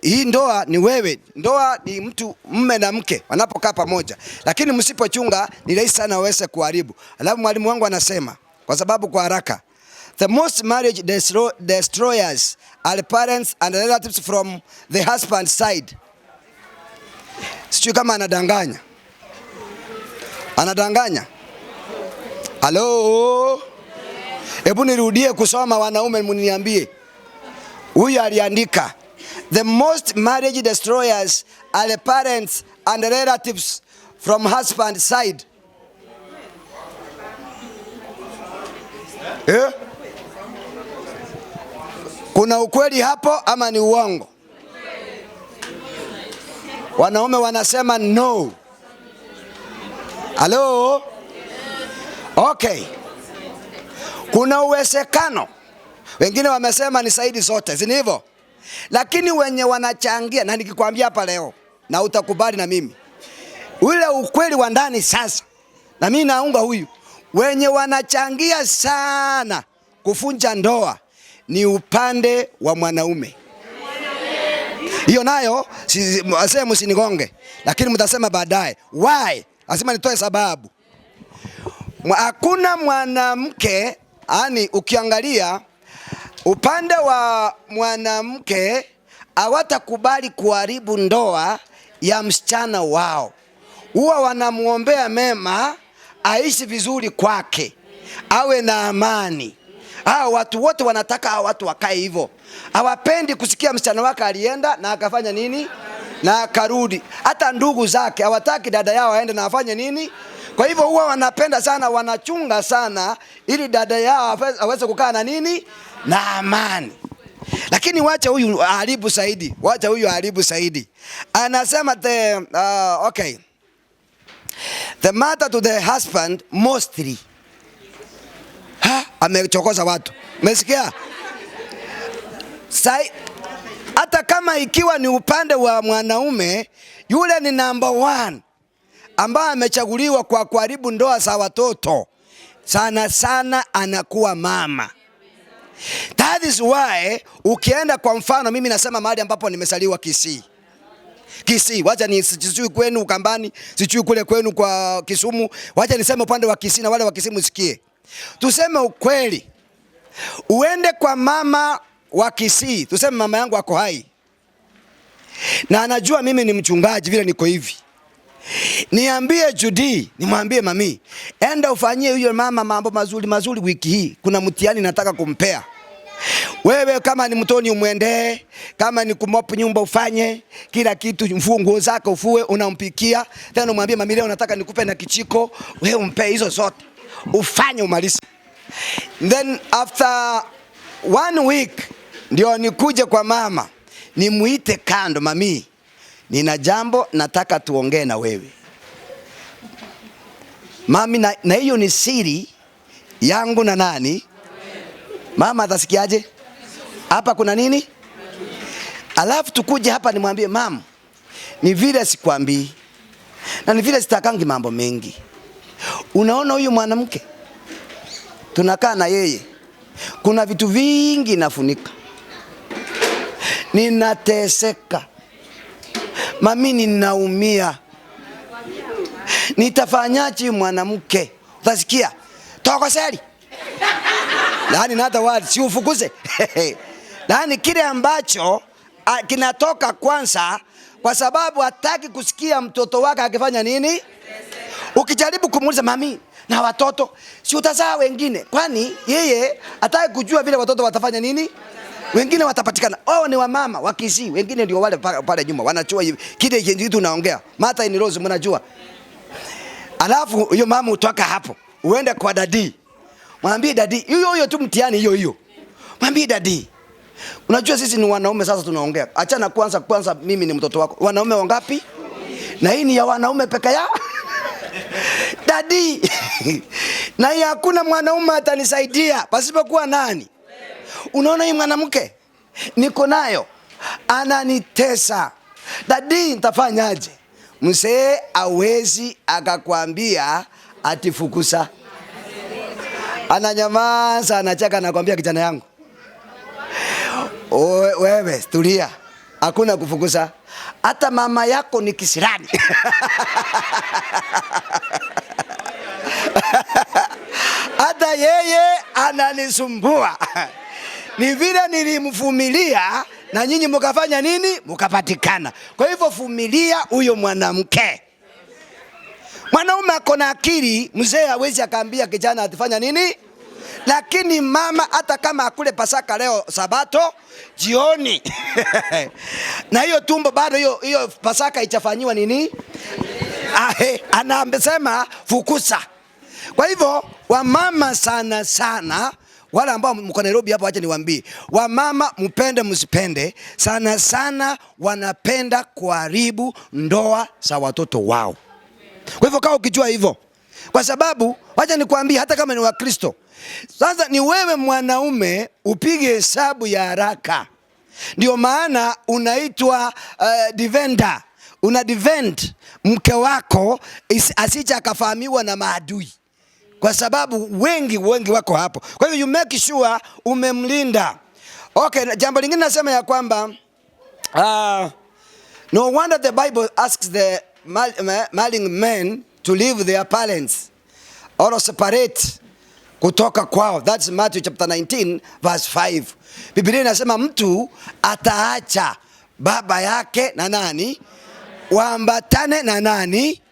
Hii ndoa ni wewe, ndoa ni mtu mume na mke wanapokaa pamoja, lakini msipochunga ni rahisi sana waweze kuharibu. Alafu mwalimu wangu anasema, kwa sababu kwa haraka, the most marriage destroyers are parents and relatives from the husband side. Sijui kama anadanganya, anadanganya. Halo, hebu nirudie kusoma, wanaume mniambie. Huyu aliandika, the most marriage destroyers are the parents and relatives from husband side. Eh? Kuna ukweli hapo ama ni uongo? Wanaume wanasema no. Halo? Okay. Kuna uwezekano wengine wamesema ni saidi zote, si hivyo? Lakini wenye wanachangia, na nikikwambia hapa leo na utakubali na mimi, ule ukweli wa ndani sasa, na mimi naunga huyu, wenye wanachangia sana kufunja ndoa ni upande wa mwanaume. Hiyo nayo sema msinigonge, lakini mtasema baadaye why. Lazima nitoe sababu. Hakuna mwanamke, yani ukiangalia upande wa mwanamke hawatakubali kuharibu ndoa ya msichana wao. Huwa wanamuombea mema, aishi vizuri kwake, awe na amani. Hao watu wote wanataka hao watu wakae hivyo. Hawapendi kusikia msichana wake alienda na akafanya nini na akarudi. Hata ndugu zake hawataki dada yao aende na afanye nini. Kwa hivyo huwa wanapenda sana, wanachunga sana ili dada yao aweze kukaa na nini na amani. Lakini wacha huyu aharibu zaidi, wacha huyu aharibu zaidi. Anasema okay. The matter to the husband mostly. Ha, amechokoza watu. Umesikia? Sai, hata kama ikiwa ni upande wa mwanaume, yule ni number one ambaye amechaguliwa kwa kuharibu ndoa za watoto. Sana sana anakuwa mama. That is why ukienda kwa mfano, mimi nasema mahali ambapo nimesaliwa Kisii. Kisii, wacha ni sijui kwenu Ukambani, sijui kule kwenu kwa Kisumu, wacha niseme upande wa Kisii na wale wa Kisii msikie. Tuseme ukweli. Uende kwa mama wa Kisii, tuseme mama yangu ako hai. Na anajua mimi ni mchungaji vile niko hivi. Niambie Judy, nimwambie mami, enda ufanyie huyo mama mambo mazuri mazuri wiki hii. Kuna mtihani nataka kumpea. Wewe kama ni mtoni umwendee, kama ni kumop nyumba ufanye, kila kitu, mfue nguo zako ufue, unampikia. Tena umwambie mami leo nataka nikupe na kichiko, wewe umpe hizo zote. Ufanye umalize. Then after 1 week ndio nikuje kwa mama, nimuite kando, mami, nina jambo nataka tuongee na wewe. Mami, na hiyo ni siri yangu na nani? Mama atasikiaje? Hapa kuna nini? Alafu tukuje hapa nimwambie mama, ni vile sikwambii na ni vile sitakangi mambo mengi. Unaona huyu mwanamke tunakaa na yeye, kuna vitu vingi nafunika, ninateseka mami, ninaumia, nitafanyaje mwanamke? Utasikia tokoseli, yaani na hata wali si ufukuze. Yaani kile ambacho kinatoka kwanza, kwa sababu hataki kusikia mtoto wake akifanya nini. Ukijaribu kumuuliza mami na watoto, si utazaa wengine? Kwani yeye hataki kujua vile watoto watafanya nini? Wengine watapatikana. Wao ni wamama wa Kisii, wengine ndio wale pale nyuma wanachua hivi kile kitu tunaongea. Martha in Rose mnajua. Alafu huyo mama utoka hapo, uende kwa dadi. Mwambie dadi, hiyo hiyo tu mtihani hiyo hiyo. Mwambie dadi, unajua sisi ni wanaume sasa tunaongea. Achana kwanza mimi ni mtoto wako. Wanaume wangapi? Na hii ni ya wanaume peke yao. Dadi. Na hii hakuna mwanaume atanisaidia pasipokuwa nani? Unaona hii mwanamke niko nayo ananitesa. Dadi, nitafanyaje? Mzee hawezi akakwambia atifukusa. Ananyamaza, anacheka, anakwambia kijana yangu, wewe tulia. Hakuna kufukuza. Hata mama yako ni kisirani. Hata yeye ananisumbua. Ni vile nilimvumilia na nyinyi mkafanya nini? Mkapatikana. Kwa hivyo vumilia huyo mwanamke. Mwanaume ako na akili, mzee hawezi akaambia kijana atifanya nini? Lakini mama hata kama akule Pasaka leo Sabato jioni na hiyo tumbo bado hiyo Pasaka ichafanyiwa nini? Anasema fukusa. Kwa hivyo wamama sana sana, wale ambao mko Nairobi hapo, acha niwaambie, wamama mpende msipende, sana sana wanapenda kuharibu ndoa za watoto wao. Kwa hivyo kama ukijua hivyo, kwa sababu wacha nikwambie, hata kama ni Wakristo, sasa ni wewe mwanaume upige hesabu ya haraka. Ndio maana unaitwa defender. Una defend mke wako asije akafahamiwa na maadui, kwa sababu wengi wengi wako hapo. Kwa hivyo you make sure umemlinda. Okay, jambo lingine nasema ya kwamba no wonder the Bible asks the marrying men to leave their parents or separate kutoka kwao. That's Matthew chapter 19 verse 5. Biblia inasema mtu ataacha baba yake na nani, waambatane na nani,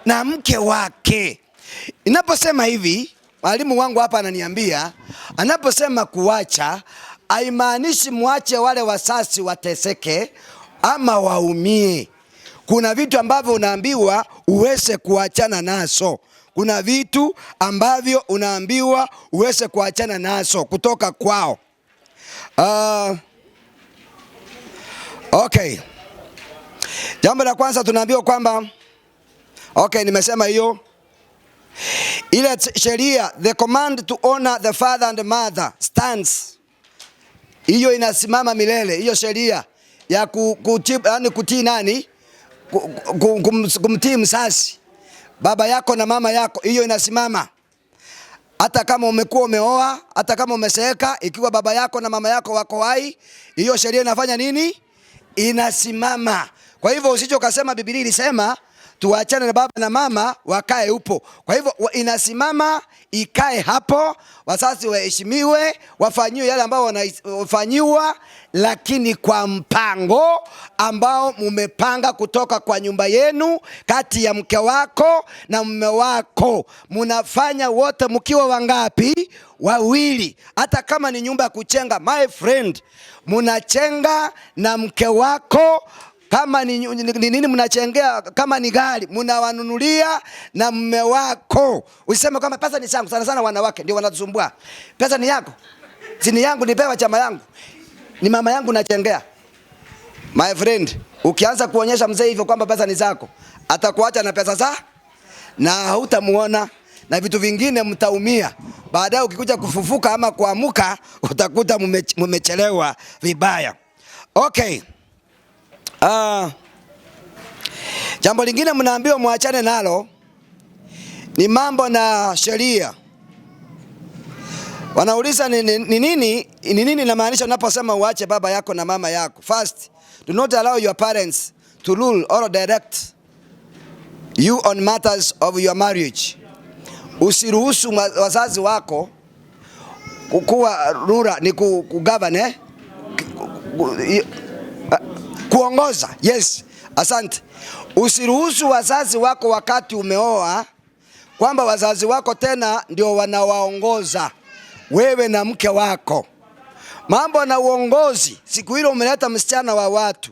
na mke wake. Inaposema hivi, mwalimu wangu hapa ananiambia, anaposema kuacha haimaanishi muache wale wasasi wateseke ama waumie. Kuna vitu ambavyo unaambiwa uweze kuachana nazo. Kuna vitu ambavyo unaambiwa uweze kuachana nazo kutoka kwao. Okay. Jambo la kwanza tunaambiwa kwamba, okay, nimesema hiyo. Ile sheria, the command to honor the father and the mother stands. Hiyo inasimama milele, hiyo sheria ya yani kutii nani? Kumtii mzazi, baba yako na mama yako, hiyo inasimama. Hata kama umekuwa umeoa, hata kama umeseeka, ikiwa baba yako na mama yako wako hai, hiyo sheria inafanya nini? Inasimama. Kwa hivyo usije ukasema Biblia ilisema tuachane na baba na mama wakae upo. Kwa hivyo inasimama, ikae hapo, wazazi waheshimiwe, wafanyiwe yale ambao wanafanyiwa, lakini kwa mpango ambao mumepanga kutoka kwa nyumba yenu, kati ya mke wako na mume wako. Munafanya wote mkiwa wangapi? Wawili. Hata kama ni nyumba ya kuchenga, my friend, munachenga na mke wako. Kama ni nini mnachengea, kama ni gari mnawanunulia na mume wako. Usiseme kama pesa ni zangu. Sana sana wanawake ndio wanatusumbua. Pesa ni yako, si ni yangu, nipewa chama yangu, ni mama yangu nachengea. My friend, ukianza kuonyesha mzee hivyo kwamba pesa ni zako, atakuacha na pesa za na hautamuona, na vitu vingine mtaumia. Baadaye ukikuja kufufuka ama kuamuka, utakuta mumechelewa vibaya. Okay. Jambo lingine mnaambiwa muachane nalo ni mambo na sheria. Wanauliza ni nini inamaanisha unaposema uache baba yako na mama yako? First, do not allow your parents to rule or direct you on matters of your marriage. Usiruhusu wazazi wako kuwa rura, ni kugovern, kuongoza. Yes, asante. Usiruhusu wazazi wako wakati umeoa kwamba wazazi wako tena ndio wanawaongoza wewe na mke wako. Mambo na uongozi, siku ile umeleta msichana wa watu,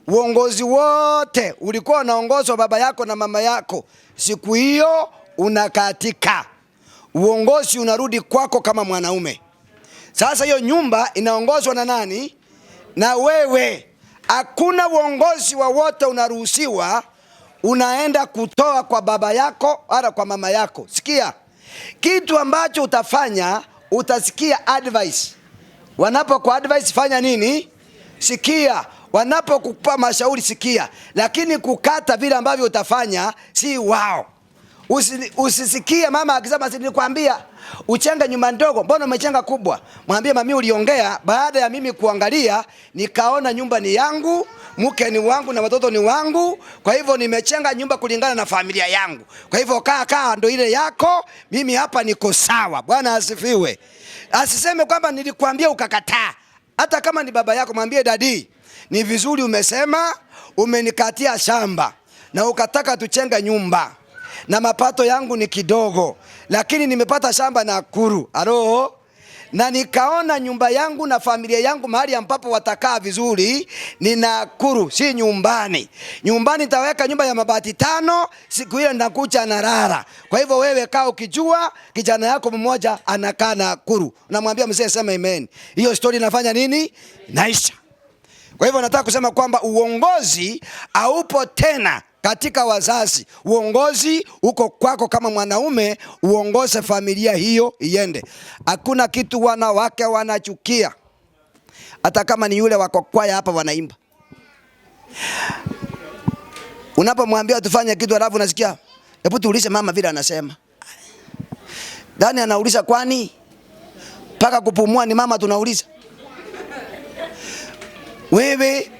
uongozi wote ulikuwa unaongozwa baba yako na mama yako, siku hiyo unakatika. Uongozi unarudi kwako kama mwanaume. Sasa hiyo nyumba inaongozwa na nani? Na wewe. Hakuna uongozi wowote unaruhusiwa unaenda kutoa kwa baba yako wala kwa mama yako. Sikia, kitu ambacho utafanya, utasikia advice. Wanapoku advice fanya nini? Sikia. Wanapokupa mashauri sikia, lakini kukata vile ambavyo utafanya si wao. Usisikie mama akisema, si nilikwambia uchenge nyumba ndogo, mbona umechenga kubwa? Mwambie mami, uliongea baada ya mimi kuangalia, nikaona nyumba ni yangu, mke ni wangu na watoto ni wangu, kwa hivyo nimechenga nyumba kulingana na familia yangu. Kwa hivyo kaa kaa ndo ile yako, mimi hapa niko sawa. Bwana asifiwe. Asiseme kwamba nilikwambia ukakataa. Hata kama ni baba yako, mwambie daddy, ni vizuri umesema, umenikatia shamba na ukataka tuchenge nyumba na mapato yangu ni kidogo, lakini nimepata shamba Nakuru, alo, na nikaona nyumba yangu na familia yangu mahali ambapo watakaa vizuri ni Nakuru, si nyumbani. Nyumbani nitaweka nyumba ya mabati 5, siku ile nitakuja nalala. Kwa hivyo wewe kaa ukijua kijana yako mmoja anakaa Nakuru, unamwambia mzee, sema amen. Hiyo story inafanya nini? Naisha. Kwa hivyo nataka kusema kwamba uongozi haupo tena katika wazazi. Uongozi uko kwako kama mwanaume, uongoze familia hiyo iende. Hakuna kitu wanawake wanachukia, hata kama ni yule wako kwaya hapa wanaimba. Unapomwambia tufanye kitu alafu unasikia, hebu tuulize mama vile anasema. Dani anauliza kwani paka kupumua ni mama tunauliza? Wewe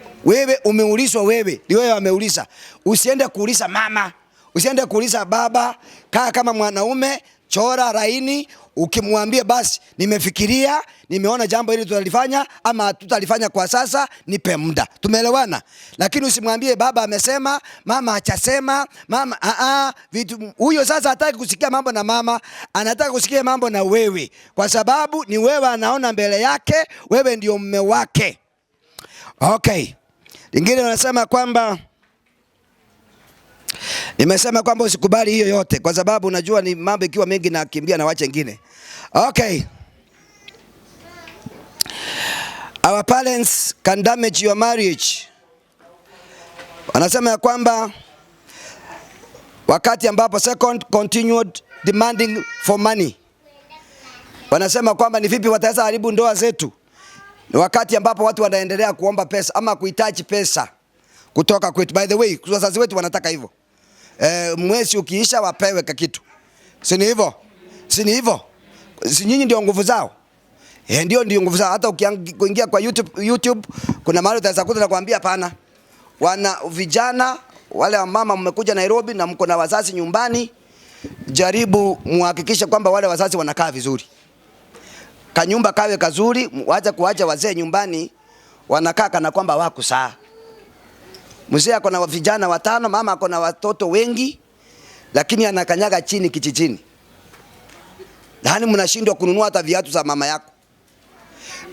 umeulizwa, wewe ni wewe ameuliza. Usiende kuuliza mama, usiende kuuliza baba. Kaa kama mwanaume, chora laini. Ukimwambia basi nimefikiria, nimeona jambo hili tutalifanya ama hatutalifanya kwa sasa, nipe muda. Tumeelewana? Lakini usimwambie baba amesema, mama hajasema, mama vitu huyo sasa hataki kusikia mambo na mama, anataka kusikia mambo na wewe. Kwa sababu ni wewe anaona mbele yake, wewe ndio mume wake. Okay. Lingine wanasema kwamba nimesema kwamba usikubali hiyo yote kwa sababu unajua ni mambo ikiwa mengi na kimbia na wacha wengine. Okay. Our parents can damage your marriage. Wanasema ya kwamba wakati ambapo second continued demanding for money. Wanasema kwamba ni vipi wataweza haribu ndoa zetu? Ni wakati ambapo watu wanaendelea kuomba pesa ama kuhitaji pesa kutoka kwetu. By the way, wazazi wetu wanataka hivyo. Mwezi ukiisha wapewe kitu. Si ni hivyo? Si ni hivyo? Si nyinyi ndio nguvu zao? Ndio nguvu zao. Hata ukiingia kwa YouTube kuna mahali utaweza kuta na kuambia hapana. Wana vijana wale wamama mmekuja Nairobi na mko na wazazi nyumbani, jaribu muhakikishe kwamba wale wazazi wanakaa vizuri. Kanyumba kawe kazuri, waache kuacha wazee nyumbani wanakaa kana kwamba wako saa. Mzee ako na vijana 5, mama ako na watoto wengi, lakini anakanyaga chini kijijini. Yaani mnashindwa kununua hata viatu za mama yako.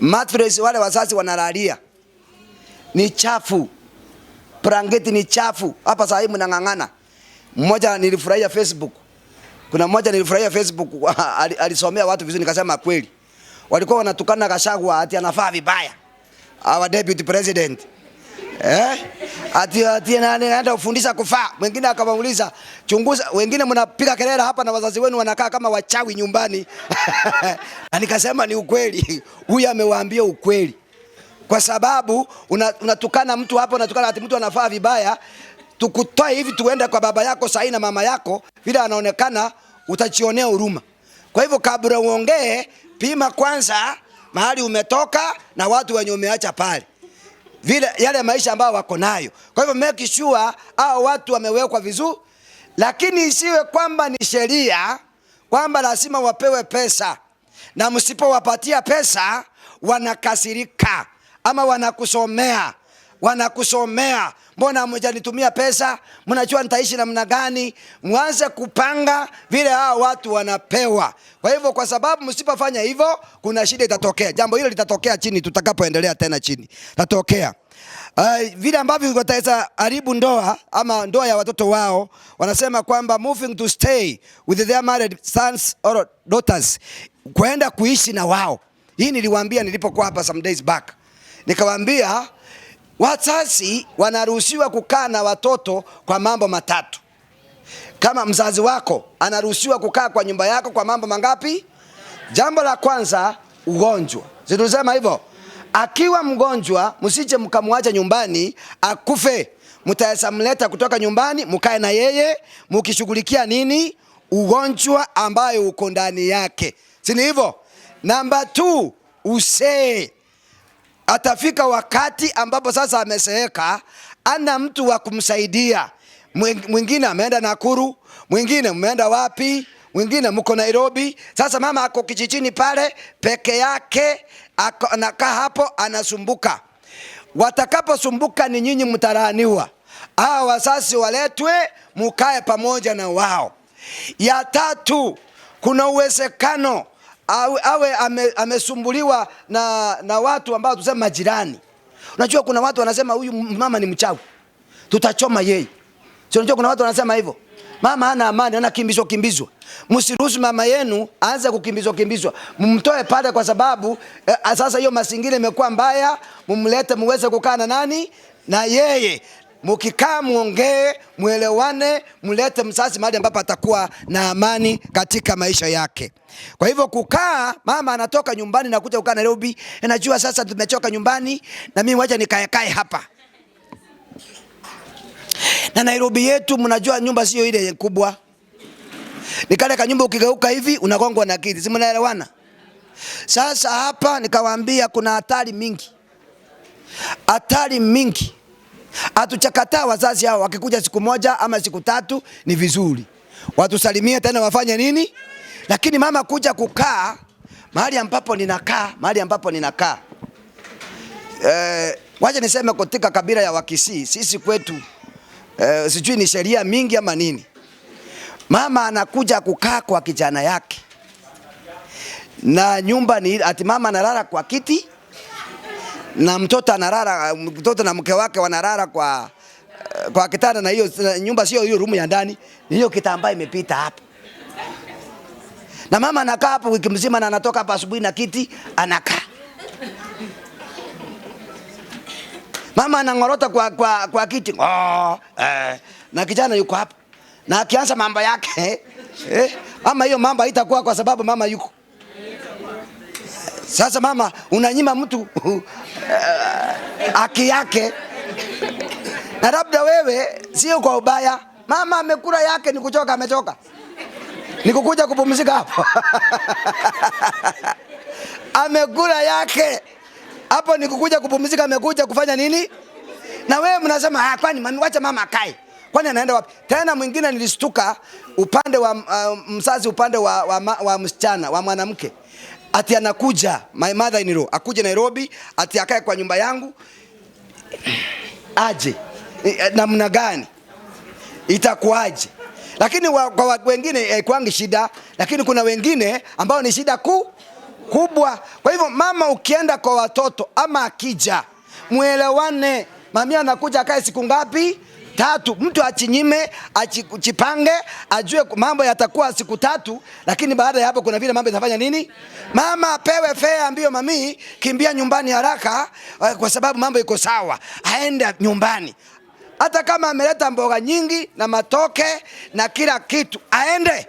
Mattress wale wazazi wanalalia ni chafu. Blanketi ni chafu. Hapa sasa hivi mnang'ang'ana. Mmoja nilifurahia Facebook. Kuna mmoja nilifurahia Facebook alisomea watu vizuri, nikasema kweli. Walikuwa wanatukana Gachagua ati anafaa vibaya. Our deputy president. Ati anaenda kufundisha kufaa. Mwingine akawauliza, chunguza, wengine mnapiga kelele hapa na wazazi wenu wanakaa kama wachawi nyumbani. Na nikasema ni ukweli. Huyu amewaambia ukweli. Kwa sababu unatukana mtu hapo, unatukana ati mtu anafaa vibaya. Tukutoe hivi tuende kwa baba yako sahi na mama yako, vile anaonekana utachionea huruma. Kwa hivyo kabla uongee, pima kwanza mahali umetoka na watu wenye umeacha pale, vile yale maisha ambayo wako nayo. Kwa hivyo make sure hao watu wamewekwa vizuri, lakini isiwe kwamba ni sheria kwamba lazima wapewe pesa, na msipowapatia pesa wanakasirika ama wanakusomea. Wanakusomea, mbona hamjanitumia pesa? Mnajua nitaishi namna gani? Mwanze kupanga vile hao watu wanapewa. Kwa hivyo kwa sababu msipofanya hivyo kuna shida itatokea. Jambo hilo litatokea chini tutakapoendelea tena chini. Tatokea. Vile ambavyo wataweza haribu ndoa ama ndoa ya watoto wao, wanasema kwamba moving to stay with their married sons or daughters, kwenda kuishi na wao. Hii niliwaambia nilipokuwa hapa some days back. Nikawaambia wazazi wanaruhusiwa kukaa na watoto kwa mambo matatu. Kama mzazi wako anaruhusiwa kukaa kwa nyumba yako kwa mambo mangapi? Jambo la kwanza, ugonjwa. Si tulisema hivyo? Akiwa mgonjwa msije mkamwacha nyumbani akufe. Mtaweza mleta kutoka nyumbani mkae na yeye mkishughulikia nini? ugonjwa ambayo uko ndani yake, si ni hivyo? Namba 2, usee. Atafika wakati ambapo sasa ameseeka, ana mtu wa kumsaidia. Mwingine ameenda Nakuru, mwingine mmeenda wapi, mwingine mko Nairobi. Sasa mama ako kijijini pale peke yake, anakaa hapo anasumbuka. Watakaposumbuka ni nyinyi mtalaaniwa. Hawa wazazi waletwe mukae pamoja na wao. Ya tatu, kuna uwezekano awe amesumbuliwa na watu ambao tuseme majirani. Unajua kuna watu wanasema huyu mama ni mchawi, tutachoma yeye. Si unajua kuna watu wanasema hivyo? Mama hana amani, anakimbizwa kimbizwa. Msiruhusu mama yenu aanze kukimbizwa kimbizwa. Mumtoe pale kwa sababu sasa hiyo mazingira imekuwa mbaya, mumlete muweze kukaa na nani? Na yeye. Mkikaa muongee, muelewane, mlete mzazi mahali ambapo atakuwa na amani katika maisha yake. Kwa hivyo kukaa, mama anatoka nyumbani na kuja kukaa Nairobi, najua sasa tumechoka nyumbani na mimi wacha nikae hapa. Na Nairobi yetu mnajua nyumba sio ile kubwa. Ni kale kanyumba ukigeuka hivi unagongwa na kiti. Si mnaelewana? Sasa hapa nikawaambia kuna hatari mingi. Hatari mingi. Hatuchakataa wazazi hao wakikuja siku moja ama siku tatu ni vizuri. Watusalimie tena wafanye nini? Lakini mama kuja kukaa mahali ambapo ninakaa, mahali ambapo ninakaa. Wacha niseme katika kabila ya Wakisii, sisi kwetu sijui ni sheria mingi ama nini. Mama anakuja kukaa kwa kijana yake. Na nyumba ni ati mama analala kwa kiti na mtoto analala, mtoto na mke wake wanalala kwa kitanda, na hiyo nyumba sio hiyo room ya ndani, ni hiyo kitambaa imepita hapo. Na mama anakaa hapo wiki mzima na anatoka hapa asubuhi na kiti anakaa. Mama anangorota kwa kiti. Oh, na kijana yuko hapo. Na akianza mambo yake, mama hiyo mambo haitakuwa kwa sababu mama yuko. Sasa mama unanyima mtu haki yake. Na labda wewe sio kwa ubaya, mama amekula yake, ni kuchoka amechoka. Ni kukuja kupumzika hapo. Amekula yake. Hapo ni kukuja kupumzika, amekuja kufanya nini? Na wewe mnasema kwani mami, wacha mama akae. Kwani anaenda wapi? Tena mwingine nilistuka upande wa mzazi, upande wa msichana, wa mwanamke. Ati anakuja, my mother in law, akuje Nairobi, ati akae kwa nyumba yangu. Aje. Namna gani? Itakuaje? Lakini kwa wengine kwangi shida, lakini kuna wengine ambao ni shida kubwa. Kwa hivyo mama ukienda kwa watoto ama akija, muelewane. Mami anakuja akae siku ngapi? 3. Mtu achinyime, achipange, ajue mambo yatakuwa siku 3, lakini baada ya hapo kuna vile mambo yatafanya nini? Mama apewe fare, ambio mami kimbia nyumbani haraka kwa sababu mambo iko sawa. Aende nyumbani. Hata kama ameleta mboga nyingi na matoke na kila kitu, aende.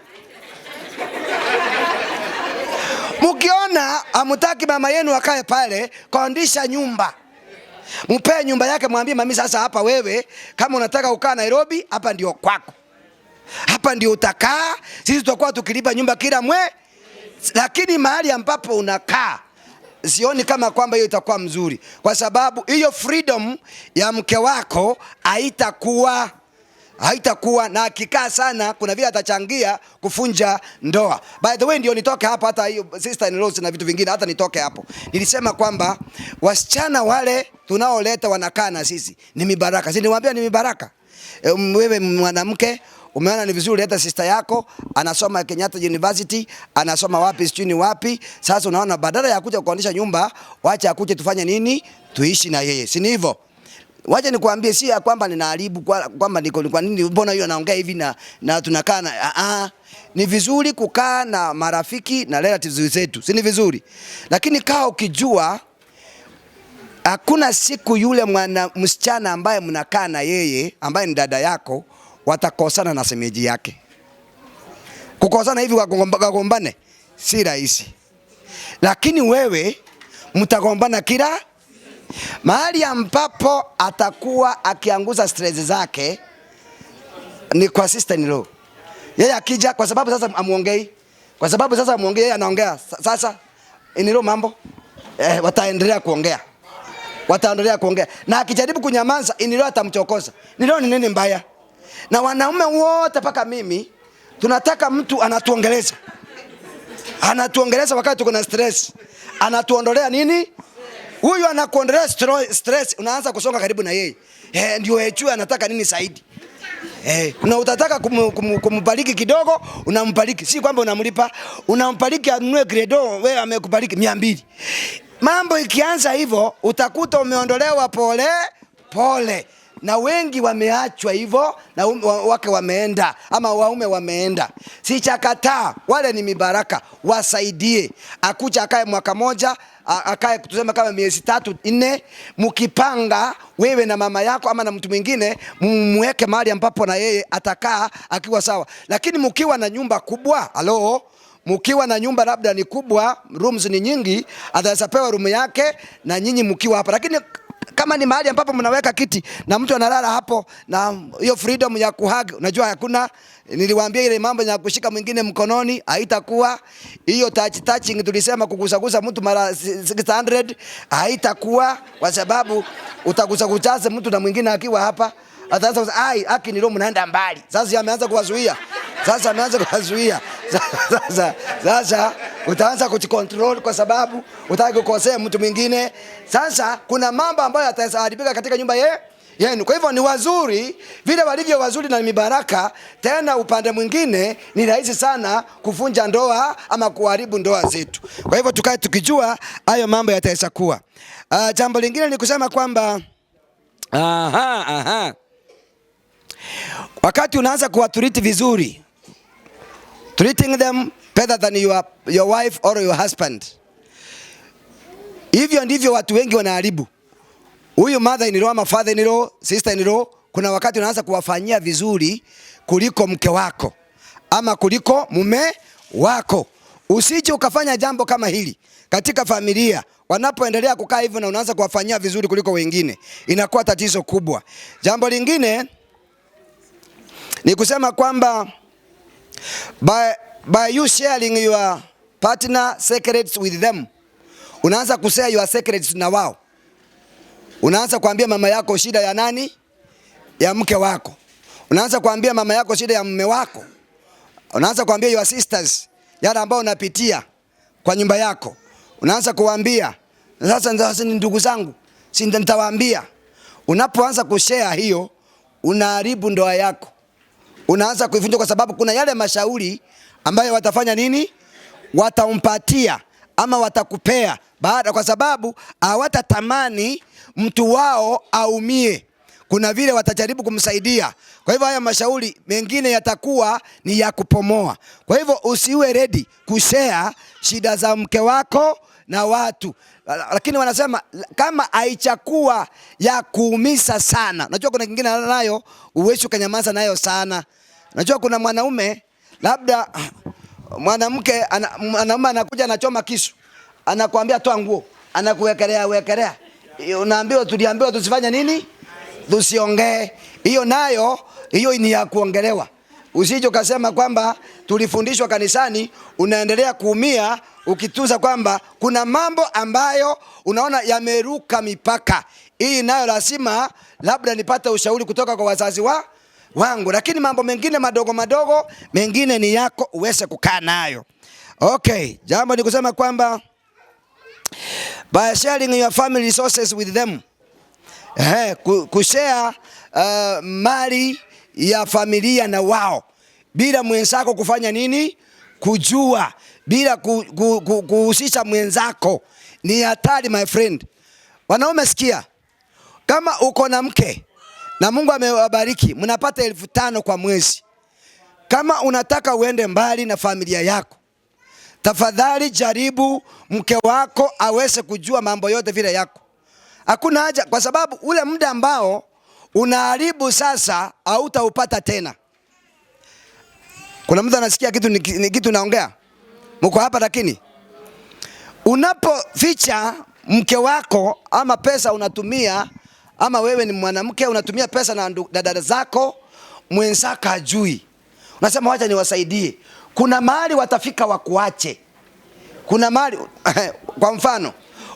Mkiona hamtaki mama yenu akae pale, kondisha nyumba. Mpe nyumba yake, mwambie mami sasa hapa wewe kama unataka kukaa Nairobi, hapa ndio kwako. Hapa ndio utakaa, sisi tutakuwa tukilipa nyumba kila mwe. Lakini mahali ambapo unakaa sioni kama kwamba hiyo itakuwa mzuri, kwa sababu hiyo freedom ya mke wako haitakuwa, na akikaa sana kuna vile atachangia kufunja ndoa. By the way, ndio nitoke hapa, hata hiyo sister in law na vitu vingine, hata nitoke hapo. Nilisema kwamba wasichana wale tunaoleta wanakaa na sisi ni mibaraka. Si niwaambia ni mibaraka? Wewe mwanamke umeona ni vizuri leta sister yako, anasoma Kenyatta University, anasoma wapi sijui ni wapi. Sasa unaona badala ya kuja kukodisha nyumba, wacha akuje tufanye nini? Tuishi na yeye. Si ni hivyo? Wacha nikuambie, si ya kwamba ninaharibu kwamba niko kwa nini mbona huyo anaongea hivi na tunakaa na ni vizuri kukaa na marafiki na relatives zetu. Si ni vizuri? Lakini kaa ukijua hakuna siku yule mwana msichana ambaye mnakaa na yeye ambaye ni dada yako watakosana na semeji yake. Kukosana hivi wagombane si rahisi. Lakini wewe mtagombana kila mahali ambapo atakuwa akianguza stress zake ni kwa sister in law. Yeye akija, kwa sababu sasa amuongei, kwa sababu sasa amuongei, yeye anaongea sasa in-law mambo, wataendelea kuongea, wataendelea kuongea, na akijaribu kunyamaza in-law atamchokoza. In-law ni nini mbaya? Na wanaume wote paka mimi tunataka mtu anatuongeleza, anatuongeleza wakati tuko na stress, anatuondolea nini? Huyu anakuondolea stress, unaanza kusonga karibu na yeye. Ndio ejue anataka nini zaidi. Na utataka kumbariki kidogo, unambariki. Si kwamba unamlipa, unambariki anunue credo, wewe amekubariki 200. Mambo ikianza hivyo utakuta umeondolewa pole pole. Na wengi wameachwa hivyo na wake wameenda ama waume wameenda. Sichakataa, wale ni mibaraka, wasaidie. Akuja akae mwaka moja, akae tuseme kama miezi 3 4, mkipanga wewe na mama yako ama na mtu mwingine, mumweke mahali ambapo na yeye atakaa akiwa sawa. Lakini mkiwa na nyumba kubwa, halo, mkiwa na nyumba labda ni kubwa, rooms ni nyingi, ataweza pewa room yake na nyinyi mkiwa hapa. Lakini kama ni mahali ambapo mnaweka kiti na mtu analala hapo na hiyo freedom ya kuhug, unajua hakuna. Niliwaambia ile mambo ya kushika mwingine mkononi haitakuwa hiyo. Touch touching tulisema kugusagusa mtu mara 600 haitakuwa, kwa sababu utagusagusaje mtu na mwingine akiwa hapa? Ataanza kusema ai, haki nilo mnaenda mbali. Sasa ameanza kuwazuia. Sasa ameanza kuwazuia. Sasa utaanza kujicontrol kwa sababu utaki kukosea mtu mwingine. Sasa kuna mambo ambayo yataharibika katika nyumba yenu. Kwa hivyo ni wazuri vile walivyo wazuri na mibaraka. Tena upande mwingine ni rahisi sana kuvunja ndoa ama kuharibu ndoa zetu. Kwa hivyo tukae tukijua hayo mambo yataweza kuwa. Jambo lingine ni kusema kwamba wakati unaanza kuwatreat vizuri, treating them better than your wife or your husband. Hivyo ndivyo watu wengi wanaharibu. Huyu mother in law ama father in law, sister in law, kuna wakati unaanza kuwafanyia vizuri kuliko mke wako ama kuliko mume wako. Usije ukafanya jambo kama hili katika familia. Wanapoendelea kukaa hivyo na unaanza kuwafanyia vizuri kuliko wengine, inakuwa tatizo kubwa. Jambo lingine ni kusema kwamba by you sharing your partner secrets with them, unaanza kushare your secrets na wao. Unaanza kuambia mama yako shida ya nani? Ya mke wako. Unaanza kuambia mama yako shida ya mume wako. Unaanza kuambia your sisters yale ambao unapitia kwa nyumba yako. Unaanza kuambia sasa ni ndugu zangu, si nitawaambia. Unapoanza kushare hiyo, unaharibu ndoa yako. Unaanza kuivunja kwa sababu kuna yale mashauri ambayo watafanya nini? Watampatia ama watakupea baada, kwa sababu hawatatamani mtu wao aumie. Kuna vile watajaribu kumsaidia. Kwa hivyo haya mashauri mengine yatakuwa ni ya kupomoa. Kwa hivyo usiwe ready kushare shida za mke wako na watu. Lakini wanasema kama haichakuwa ya kuumiza sana. Unajua kuna kingine nayo uwezi ukanyamaza nayo sana. Unajua kuna mwanaume labda mwanamke mwanaume anakuja anachoma kisu. Anakuambia toa nguo, anakuwekelea wekelea. Unaambiwa tuliambiwa tusifanye nini? Tusiongee. Hiyo nayo hiyo ni ya kuongelewa. Usije ukasema kwamba tulifundishwa kanisani, unaendelea kuumia ukituza kwamba kuna mambo ambayo unaona yameruka mipaka. Hii nayo lazima labda nipate ushauri kutoka kwa wazazi wangu. Lakini mambo mengine madogo madogo mengine ni yako uweze kukaa nayo. Okay, jambo ni kusema kwamba by sharing your family resources with them. Kushare mali ya familia na wao bila mwenzako kufanya nini? Kujua, bila kuhusisha mwenzako ni hatari my friend. Wanaume sikia, kama uko na mke na Mungu amewabariki, mnapata 5,000 kwa mwezi. Kama unataka uende mbali na familia yako, tafadhali jaribu mke wako aweze kujua mambo yote vile yako. Hakuna haja, kwa sababu ule muda ambao unaharibu sasa hautaupata tena. Kuna mtu anasikia kitu ni kitu naongea? Mko hapa lakini unapoficha mke wako ama pesa unatumia, ama wewe ni mwanamke unatumia pesa na dada zako, mwenzako hajui. Unasema wacha niwasaidie. Kuna mahali watafika wakuache. Kuna mahali kwa mfano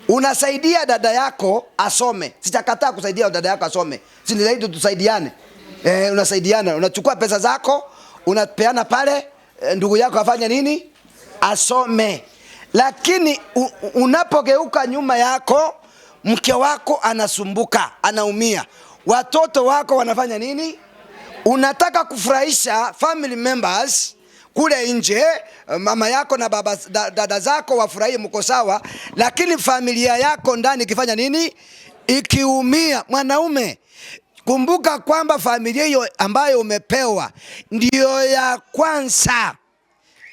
unasaidia dada yako asome. Sitakataa kusaidia dada yako asome. Si ni zaidi tusaidiane. Unasaidiana, unachukua pesa zako, unapeana pale, ndugu yako afanye nini? Asome. Lakini unapogeuka nyuma yako, mke wako anasumbuka, anaumia. Watoto wako wanafanya nini? Unataka kufurahisha family members kule nje, mama yako na baba, dada zako wafurahie, mko sawa, lakini familia yako ndani ikifanya nini? Ikiumia. Mwanaume, kumbuka kwamba familia hiyo ambayo umepewa ndio ya kwanza,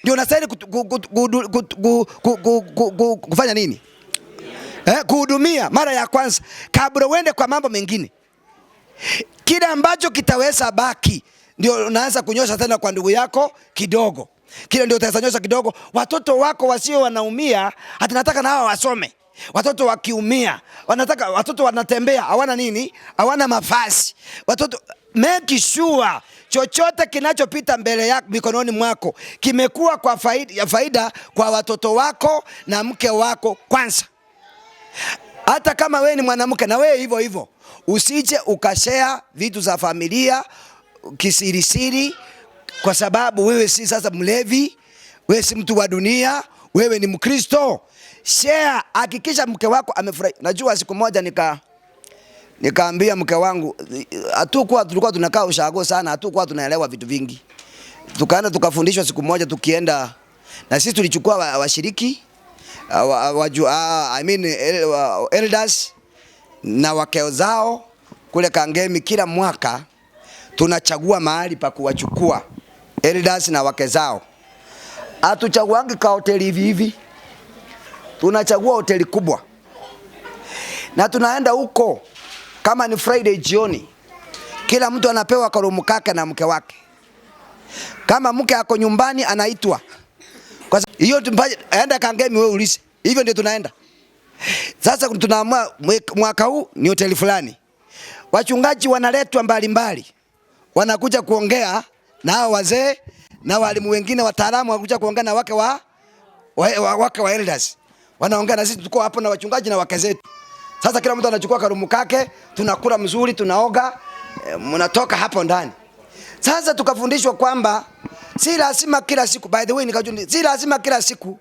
ndio unastahili kufanya nini? Kuhudumia mara ya kwanza kabla uende kwa mambo mengine. Kile ambacho kitaweza baki ndio unaanza kunyosha tena kwa ndugu yako kidogo. Kile ndio utaweza nyosha kidogo. Watoto wako wasio wanaumia, hata nataka na hao wasome. Watoto wakiumia, wanataka watoto wanatembea, hawana nini? Hawana mavazi. Watoto, make sure chochote kinachopita mbele yako mikononi mwako kimekuwa kwa faida kwa watoto wako na mke wako kwanza. Hata kama wewe ni mwanamke na wewe hivyo hivyo, usije ukashare vitu za familia kisirisiri, kwa sababu wewe si sasa mlevi, wewe si mtu wa dunia, wewe ni Mkristo. Share, hakikisha mke wako amefurahi. Najua siku moja nikaambia mke wangu, hatukuwa tulikuwa tunakaa ushago sana, hatukuwa tunaelewa vitu vingi. Tukaenda tukafundishwa siku moja, tukienda na sisi tulichukua washiriki, elders na wake zao kule Kangemi. Kila mwaka tunachagua mahali pa kuwachukua elders na wake zao. Hatuchaguangi ka hoteli hivi hivi, tunachagua hoteli kubwa na tunaenda huko. Kama ni Friday jioni, kila mtu anapewa karumu kake na mke wake. Kama mke ako nyumbani anaitwa. Kwa hiyo enda Kangemi wewe ulize. Hivyo ndio tunaenda. Sasa tunaamua mwaka huu ni hoteli fulani. Wachungaji wanaletwa mbalimbali. Wanakuja kuongea na hao wazee na walimu wengine wataalamu wanakuja kuongea na wake wa elders. Wanaongea na sisi, tuko hapo na wachungaji na wake zetu. Sasa kila mtu anachukua karumu kake, tunakula mzuri, tunaoga, mnatoka hapo ndani. Sasa tukafundishwa kwamba si lazima kila siku, by the way nikajua si lazima kila siku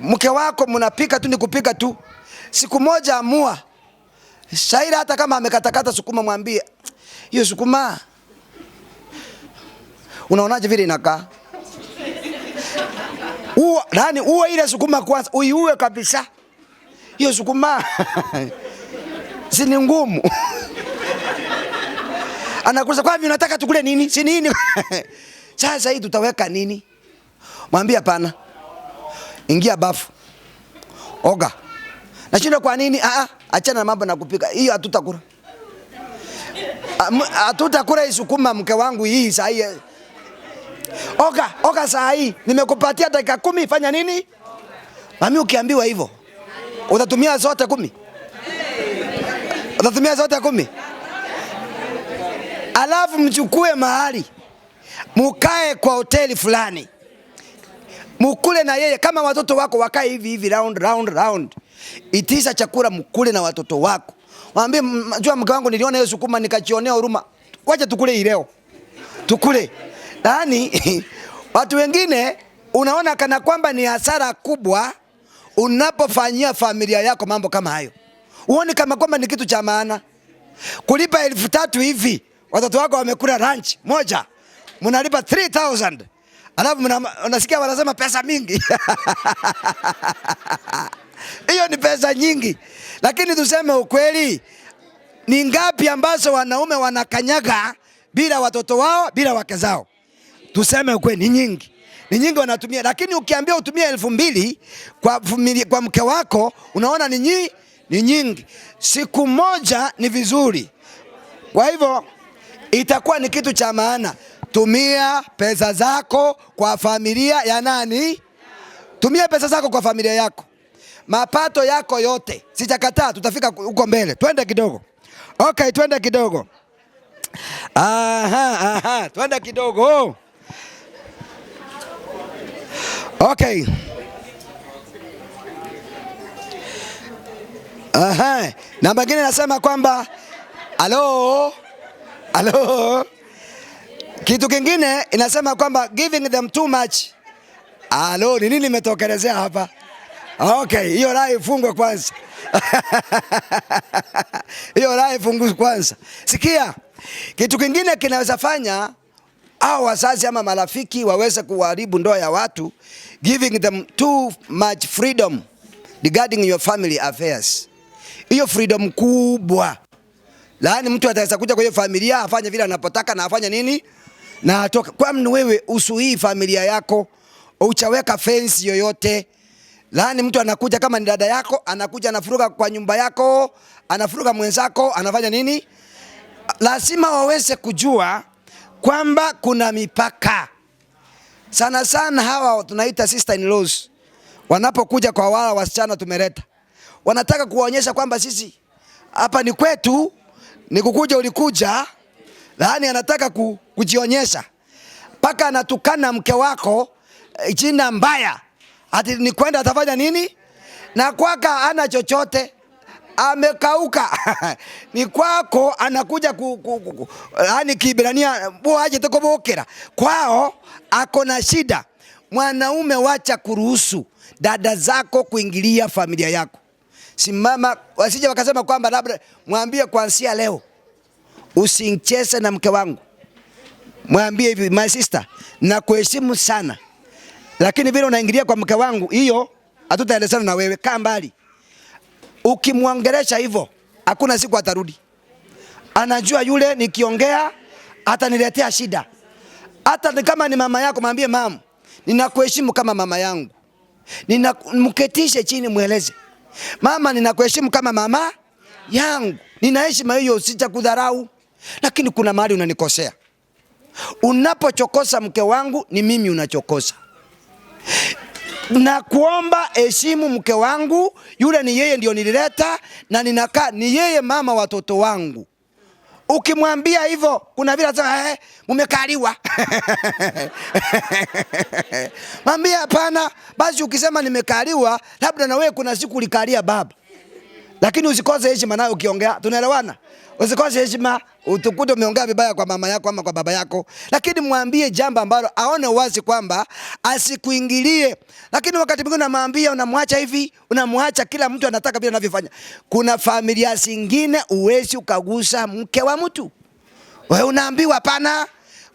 mke wako mnapika tu ni kupika tu. Siku moja amua. Shaira hata kama amekatakata sukuma mwambie, hiyo sukuma unaonaje vile inakaa? Uwa, nani uwe ile sukuma kwanza, uiue kabisa. Hiyo sukuma si ni ngumu. Anakuuliza kwa nini unataka tukule nini? Si nini? Sasa hii tutaweka nini? Mwambie hapana. Ingia bafu. Oga. Nashinda kwa nini? Achana na mambo na kupika. Hiyo hatutakula. Hatutakula hii sukuma mke wangu hii saa hii. Oga, oga saa hii. Nimekupatia dakika 10, fanya nini? Mami ukiambiwa hivyo, utatumia zote 10? Utatumia zote 10? Alafu mchukue mahali, mukae kwa hoteli fulani, mukule na yeye kama watoto wako wakae hivi hivi round round round. Itisha chakula mukule na watoto wako. Waambie, jua mke wangu niliona hiyo sukuma nikajionea huruma. Wacha tukule hii leo. Tukule. Yaani watu wengine unaona kana kwamba ni hasara kubwa unapofanyia familia yako mambo kama hayo. Uone kama kwamba ni kitu cha maana. Kulipa 3,000 hivi, watoto wako wamekula lunch moja, mnalipa 3,000. Alafu unasikia wanasema pesa mingi. Hiyo ni pesa nyingi. Lakini tuseme ukweli, ni ngapi ambazo wanaume wanakanyaga bila watoto wao, bila wake zao? Tuseme ukweli, ni nyingi. Ni nyingi wanatumia. Lakini ukiambia utumie 2,000 kwa familia, kwa mke wako, unaona ni nyingi. Siku moja ni vizuri. Kwa hivyo itakuwa ni kitu cha maana. Tumia pesa zako kwa familia ya nani? Tumia pesa zako kwa familia yako. Mapato yako yote. Sijakataa, tutafika huko mbele. Twende kidogo. Okay, twende kidogo. Aha, aha, twende kidogo. Okay. Aha. Namba nyingine nasema kwamba halo, halo. Kitu kingine inasema kwamba giving them too much. Halo, ni nini nimetokelezea hapa? Okay, hiyo raha ifungwe kwanza. Hiyo raha ifungwe kwanza. Sikia, kitu kingine kinaweza fanya au wazazi ama marafiki waweze kuharibu ndoa ya watu, giving them too much freedom regarding your family affairs. Hiyo freedom kubwa, yaani mtu ataweza kuja kwa hiyo familia afanye vile anapotaka na afanye nini na atoka. Kwani wewe usuhii familia yako, uchaweka fence yoyote. Yaani mtu anakuja kama ni dada yako, anakuja anafuruga kwa nyumba yako, anafuruga mwenzako, anafanya nini? Lazima waweze kujua kwamba kuna mipaka. Sana sana hawa tunaita sister in laws wanapokuja kwa wala wasichana tumeleta, wanataka kuwaonyesha kwamba sisi hapa ni kwetu, ni kukuja ulikuja. Yaani anataka kujionyesha mpaka anatukana mke wako jina mbaya, ati ni kwenda atafanya nini, na kwaka ana chochote amekauka ni kwako anakuja yaani Kiibrania aje tukubukira kwao, ako na shida. Mwanaume, wacha kuruhusu dada zako kuingilia familia yako. Simama, wasije wakasema kwamba labda, mwambie kuanzia leo usincheze na mke wangu. Mwambie hivi, my sister, nakuheshimu sana, lakini vile unaingilia kwa mke wangu, hiyo hatutaelezana na wewe, kaa mbali. Ukimwongelesha hivyo, hakuna siku atarudi. Anajua yule nikiongea ataniletea shida. Hata kama ni mama yako, mwambie mama, ninakuheshimu kama mama yangu. Mketishe chini mweleze. Mama, ninakuheshimu kama mama yangu. Nina heshima hiyo, sitakudharau. Lakini kuna mahali unanikosea. Unapochokosa mke wangu, ni mimi unachokosa. Na kuomba heshimu mke wangu, yule ni yeye ndio nilileta na ninakaa ni yeye mama watoto wangu. Ukimwambia hivyo kuna vile anasema mumekaliwa. Mwambie hapana, basi ukisema nimekaliwa, labda na wewe kuna siku ulikalia baba. Lakini usikose heshima nayo ukiongea, tunaelewana? Usikose heshima, utukute umeongea vibaya kwa mama yako ama kwa baba yako. Lakini mwambie jambo ambalo aone wazi kwamba asikuingilie. Lakini wakati mwingine unamwambia, unamwacha hivi, unamwacha, kila mtu anataka vile anavyofanya. Kuna familia zingine uwezi ukagusa mke wa mtu. Wewe unaambiwa hapana.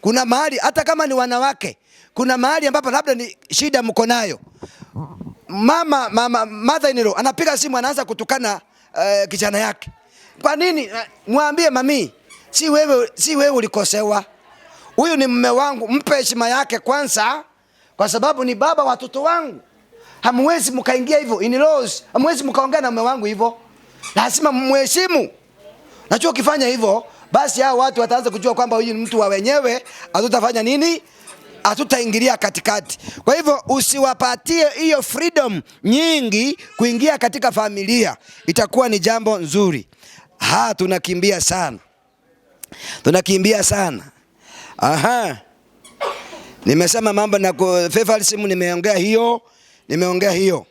Kuna mahali hata kama ni wanawake, kuna mahali ambapo labda ni shida mko nayo. Mama mother in law anapiga simu anaanza kutukana kijana yake. Kwa nini? Mwambie mami, si wewe ulikosewa. Huyu ni mume wangu, mpe heshima yake kwanza, kwa sababu ni baba watoto wangu. Hamwezi mkaingia hivyo in laws, hamwezi mkaongea na mume wangu hivyo. Lazima mheshimu. Najua ukifanya hivyo, basi hao watu wataanza kujua kwamba huyu ni mtu wa wenyewe, hatutafanya nini? Hatutaingilia katikati. Kwa hivyo usiwapatie hiyo freedom nyingi kuingia katika familia, itakuwa ni jambo nzuri. Tunakimbia sana. Tunakimbia sana. Aha. Nimesema mambo na favoritism, nimeongea hiyo, nimeongea hiyo.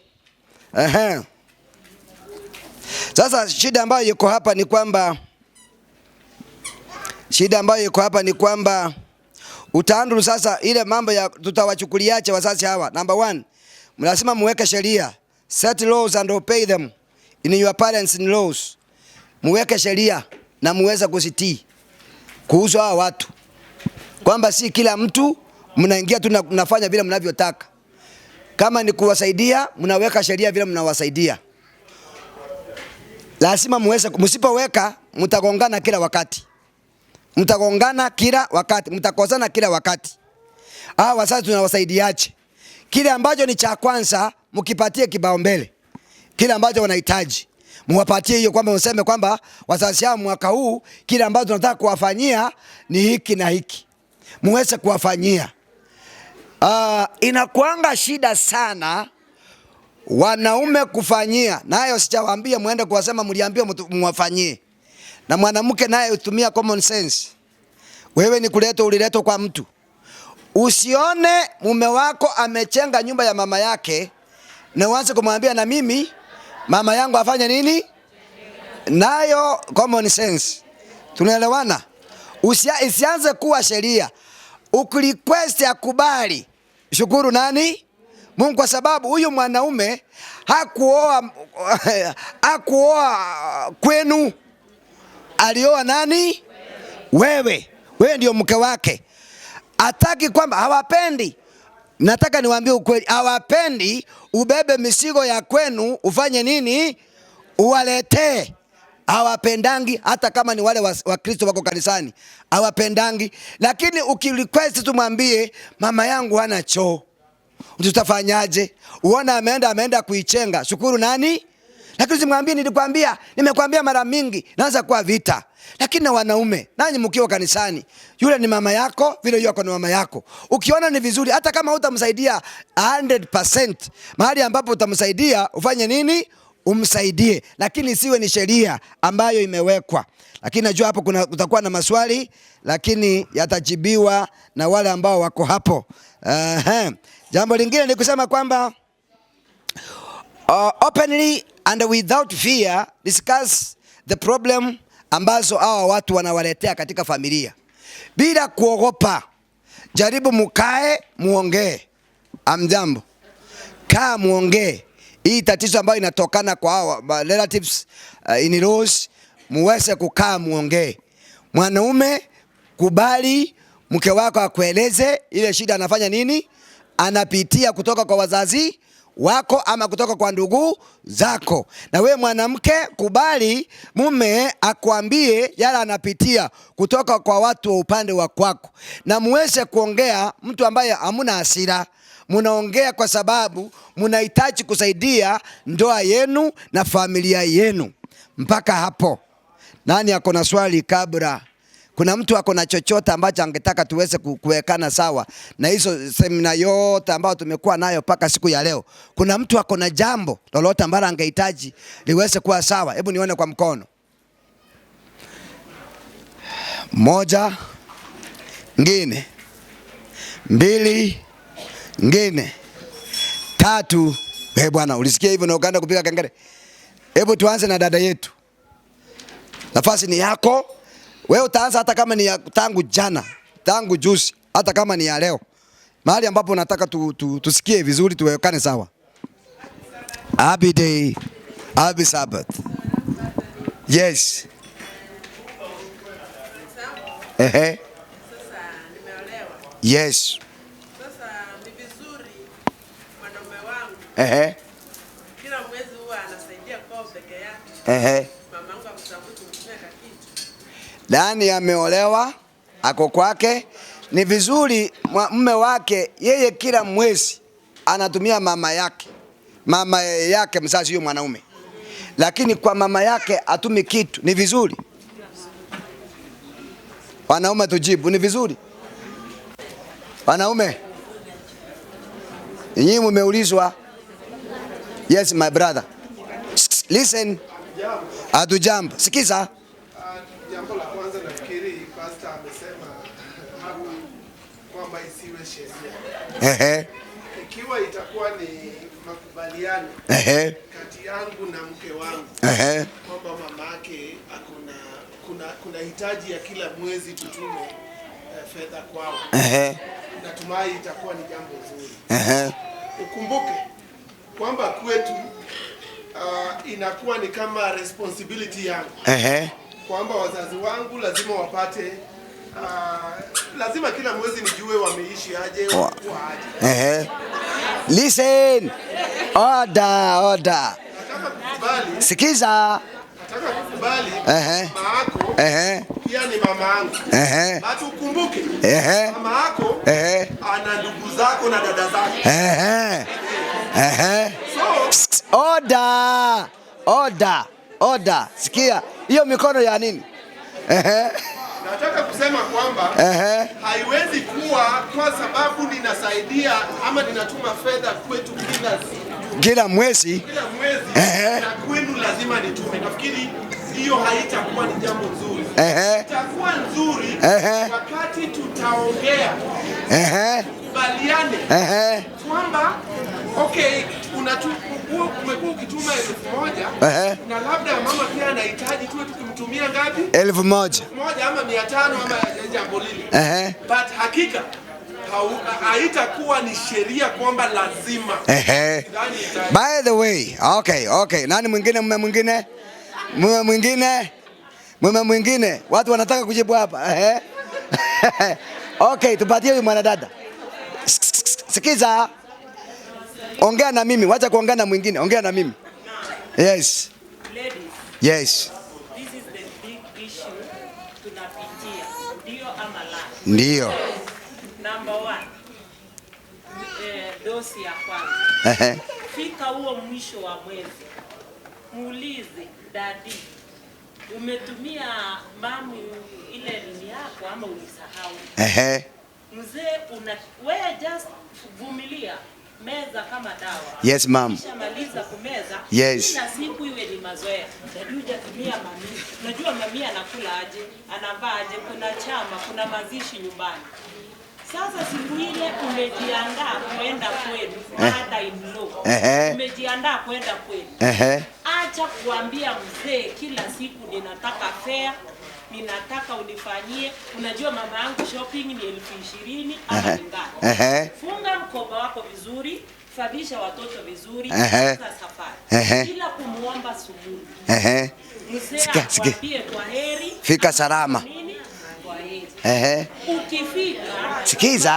Aha. Sasa shida ambayo iko hapa ni kwamba, shida ambayo iko hapa ni kwamba utaandru sasa ile mambo ya tutawachukuliaje wazazi hawa. Number 1, mnasema muweke sheria, set laws and obey them in your parents in laws. Muweke sheria na muweze kuzitii kuhusu hawa watu, kwamba si kila mtu mnaingia tu mnafanya vile mnavyotaka. Kama ni kuwasaidia, mnaweka sheria vile mnawasaidia. Lazima muweze, msipoweka mtagongana kila wakati. Mtagongana kila wakati, mtakosana kila wakati. Wazazi tunawasaidiaje? Kile ambacho ni cha kwanza mkipatie kipaumbele. Kile ambacho wanahitaji muwapatie hiyo, kwamba useme kwamba wazazi hao mwaka huu kile ambacho tunataka kuwafanyia ni hiki na hiki, muweze kuwafanyia. Inakuanga shida sana wanaume kufanyia, nayo sijawaambia muende kuwasema mliambiwa muwafanyie. Na mwanamke naye hutumia common sense. Wewe ni kuletwa, uliletwa kwa mtu. Usione mume wako amechenga nyumba ya mama yake na uanze kumwambia na mimi mama yangu afanye nini? Nayo common sense. Tunaelewana? Isianze kuwa sheria. Ukirequest akubali, shukuru nani? Mungu, kwa sababu huyu mwanaume hakuoa kwenu. Alioa nani? Wewe. Wewe ndio mke wake. Hataki kwamba hawapendi. Nataka niwaambie ukweli, hawapendi ubebe mizigo ya kwenu ufanye nini? Uwaletee. Hawapendangi, hata kama ni wale Wakristo wako kanisani. Hawapendangi. Lakini ukirequest tumwambie mama yangu hana choo, tutafanyaje? Uona ameenda kuichenga. Shukuru nani? Lakini usimwambie nilikwambia, nimekwambia mara mingi, naanza kuwa vita. Lakini na wanaume, nanyi mkiwa kanisani, yule ni mama yako, vile yule ni mama yako. Ukiona ni vizuri, hata kama hutamsaidia 100%, mahali ambapo utamsaidia ufanye nini? Umsaidie, lakini isiwe ni sheria ambayo imewekwa. Lakini najua hapo kutakuwa na maswali, lakini yatajibiwa na wale ambao wako hapo. Jambo lingine ni kusema kwamba openly and without fear discuss the problem ambazo hawa watu wanawaletea katika familia. Bila kuogopa, jaribu mukae muongee. Amjambo. Kaa muongee. Hii tatizo ambayo inatokana kwa hawa relatives, in-laws, muweze kukaa muongee. Mwanaume, kubali mke wako akueleze ile shida anafanya nini, anapitia kutoka kwa wazazi wako ama kutoka kwa ndugu zako. Na we mwanamke, kubali mume akwambie yale anapitia kutoka kwa watu wa upande wa kwako, na muweze kuongea, mtu ambaye hamuna hasira. Munaongea kwa sababu munahitaji kusaidia ndoa yenu na familia yenu. Mpaka hapo, nani ako na swali kabla? Kuna mtu ako na chochote ambacho angetaka tuweze kuwekana sawa na hizo semina yote ambayo tumekuwa nayo mpaka siku ya leo? Kuna mtu ako na jambo lolote ambalo angehitaji liweze kuwa sawa? Hebu nione kwa mkono. Moja, ngine, mbili, ngine, tatu. Hey bwana, ulisikia hivyo na ukaenda kupiga kengele? Hebu tuanze na dada yetu. Nafasi ni yako. Wewe utaanza hata kama ni ya tangu jana, tangu juzi, hata kama ni ya leo. Mahali ambapo unataka tusikie vizuri, tuwekane sawa. Happy day, happy Sabbath. Yes. Ehe. Sasa nimeolewa. Yes. Sasa ni vizuri mwanaume wangu Ehe. kila mwezi huwa anasaidia kwao peke yake. Ehe. Mamangu amtambui kumtumia kakitu. Dani ameolewa, ako kwake. Ni vizuri mume wake yeye kila mwezi anatumia mama yake. Mama yake mzazi huyo mwanaume. Lakini kwa mama yake atumi kitu. Ni vizuri. Wanaume tujibu, ni vizuri. Wanaume, nyinyi mmeulizwa. Yes my brother. Listen. Hatujambo. Sikiza. Jambo la kwanza nafikiri pastor amesema hapa kwamba isiwe sheria. Ehe. Ikiwa itakuwa ni makubaliano Ehe. kati yangu na mke wangu Ehe. kwamba mamake akona kuna hitaji ya kila mwezi tutume fedha kwao. Ehe. Natumai itakuwa ni jambo zuri. Ehe. Ukumbuke kwamba kwetu inakuwa ni kama responsibility yangu. Ehe. Kwamba wazazi wangu lazima wapate lazima kila mwezi nijue wameishi aje, wamekuwa aje. Ehe. Listen. Order, order. Nataka kukubali. Sikiza. Nataka kukubali. Ehe. Mama yako Ehe. pia ni mama yangu. Ehe. Basi ukumbuke. Ehe. Mama yako Ehe. ana ndugu zako na dada zako. Ehe. Ehe. So, Order. Order. Order. Sikia. Hiyo mikono ya nini? Ehe. Nataka kusema kwamba Ehe. haiwezi kuwa kwa sababu ninasaidia ama ninatuma fedha kwetu kila siku. Kila mwezi. Kila mwezi. Ehe. Na kwenu lazima nitume. Nafikiri Hiyo haitakuwa ni jambo nzuri. Itakuwa nzuri wakati tutaongea, kubaliane kwamba okay, umekuwa ukituma 1000 na labda mama pia anahitaji tuwe tukimtumia ngapi? 1000. 1000 ama 500 ama jambo lile. But hakika haitakuwa ni sheria kwamba lazima. Sidhani By the way, okay. Nani mwingine? Mume mwingine? Mume mwingine? Mume mwingine? Watu wanataka kujibu hapa. Okay, tupatie huyu mwanadada. Sikiza. Ongea na mimi, wacha kuongea na mwingine, ongea na mimi. Yes. Ladies, Yes. this is the big issue tunapitia. Ndio ama la? Ndio. Number one, dosi ya kwanza. Fika huo mwisho wa mwezi, muulize daddy, umetumia mamu ile nini yako ama ulisahau? Mzee, una wewe just vumilia, meza kama dawa. Yes, ma'am. Kisha maliza kumeza. Yes. Kila siku iwe ni mazoea. Daddy, hujatumia mami. Unajua mami anakula aje, anavaa aje, kuna chama, kuna mazishi nyumbani. Sasa siku ile umejiandaa kuenda kwenu, mother in law. Umejiandaa kuenda kwenu. Acha kuambia mzee kila siku ninataka fare, ninataka unifanyie. Unajua mama yangu shopping ni 20,000 ama ni ngapi? Funga mkoba wako vizuri, fadhisha watoto vizuri, anza safari. Bila kumuomba sumuni. Mzee Sikia, sikia. akwambie kwa heri. Fika salama. Nini? Kwa heri. Ukifika Sikiza.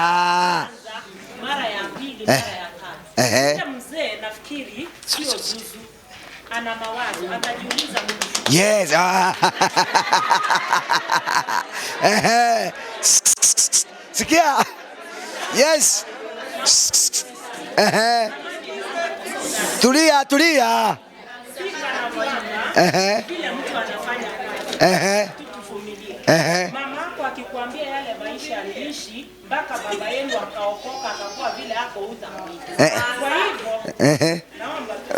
mara ya pili, mara ya tatu. Yule mzee nafikiri sio zuzu. Ana mawazo, atajiuliza mtu. Yes. Sikia. Yes. Tulia, tulia. Vile mtu anafanya kazi. Tuvumilie. Mama yako akikwambia yale maisha aliishi mpaka baba yenu akaokoka akakuwa vile ako utaamini. Kwa hivyo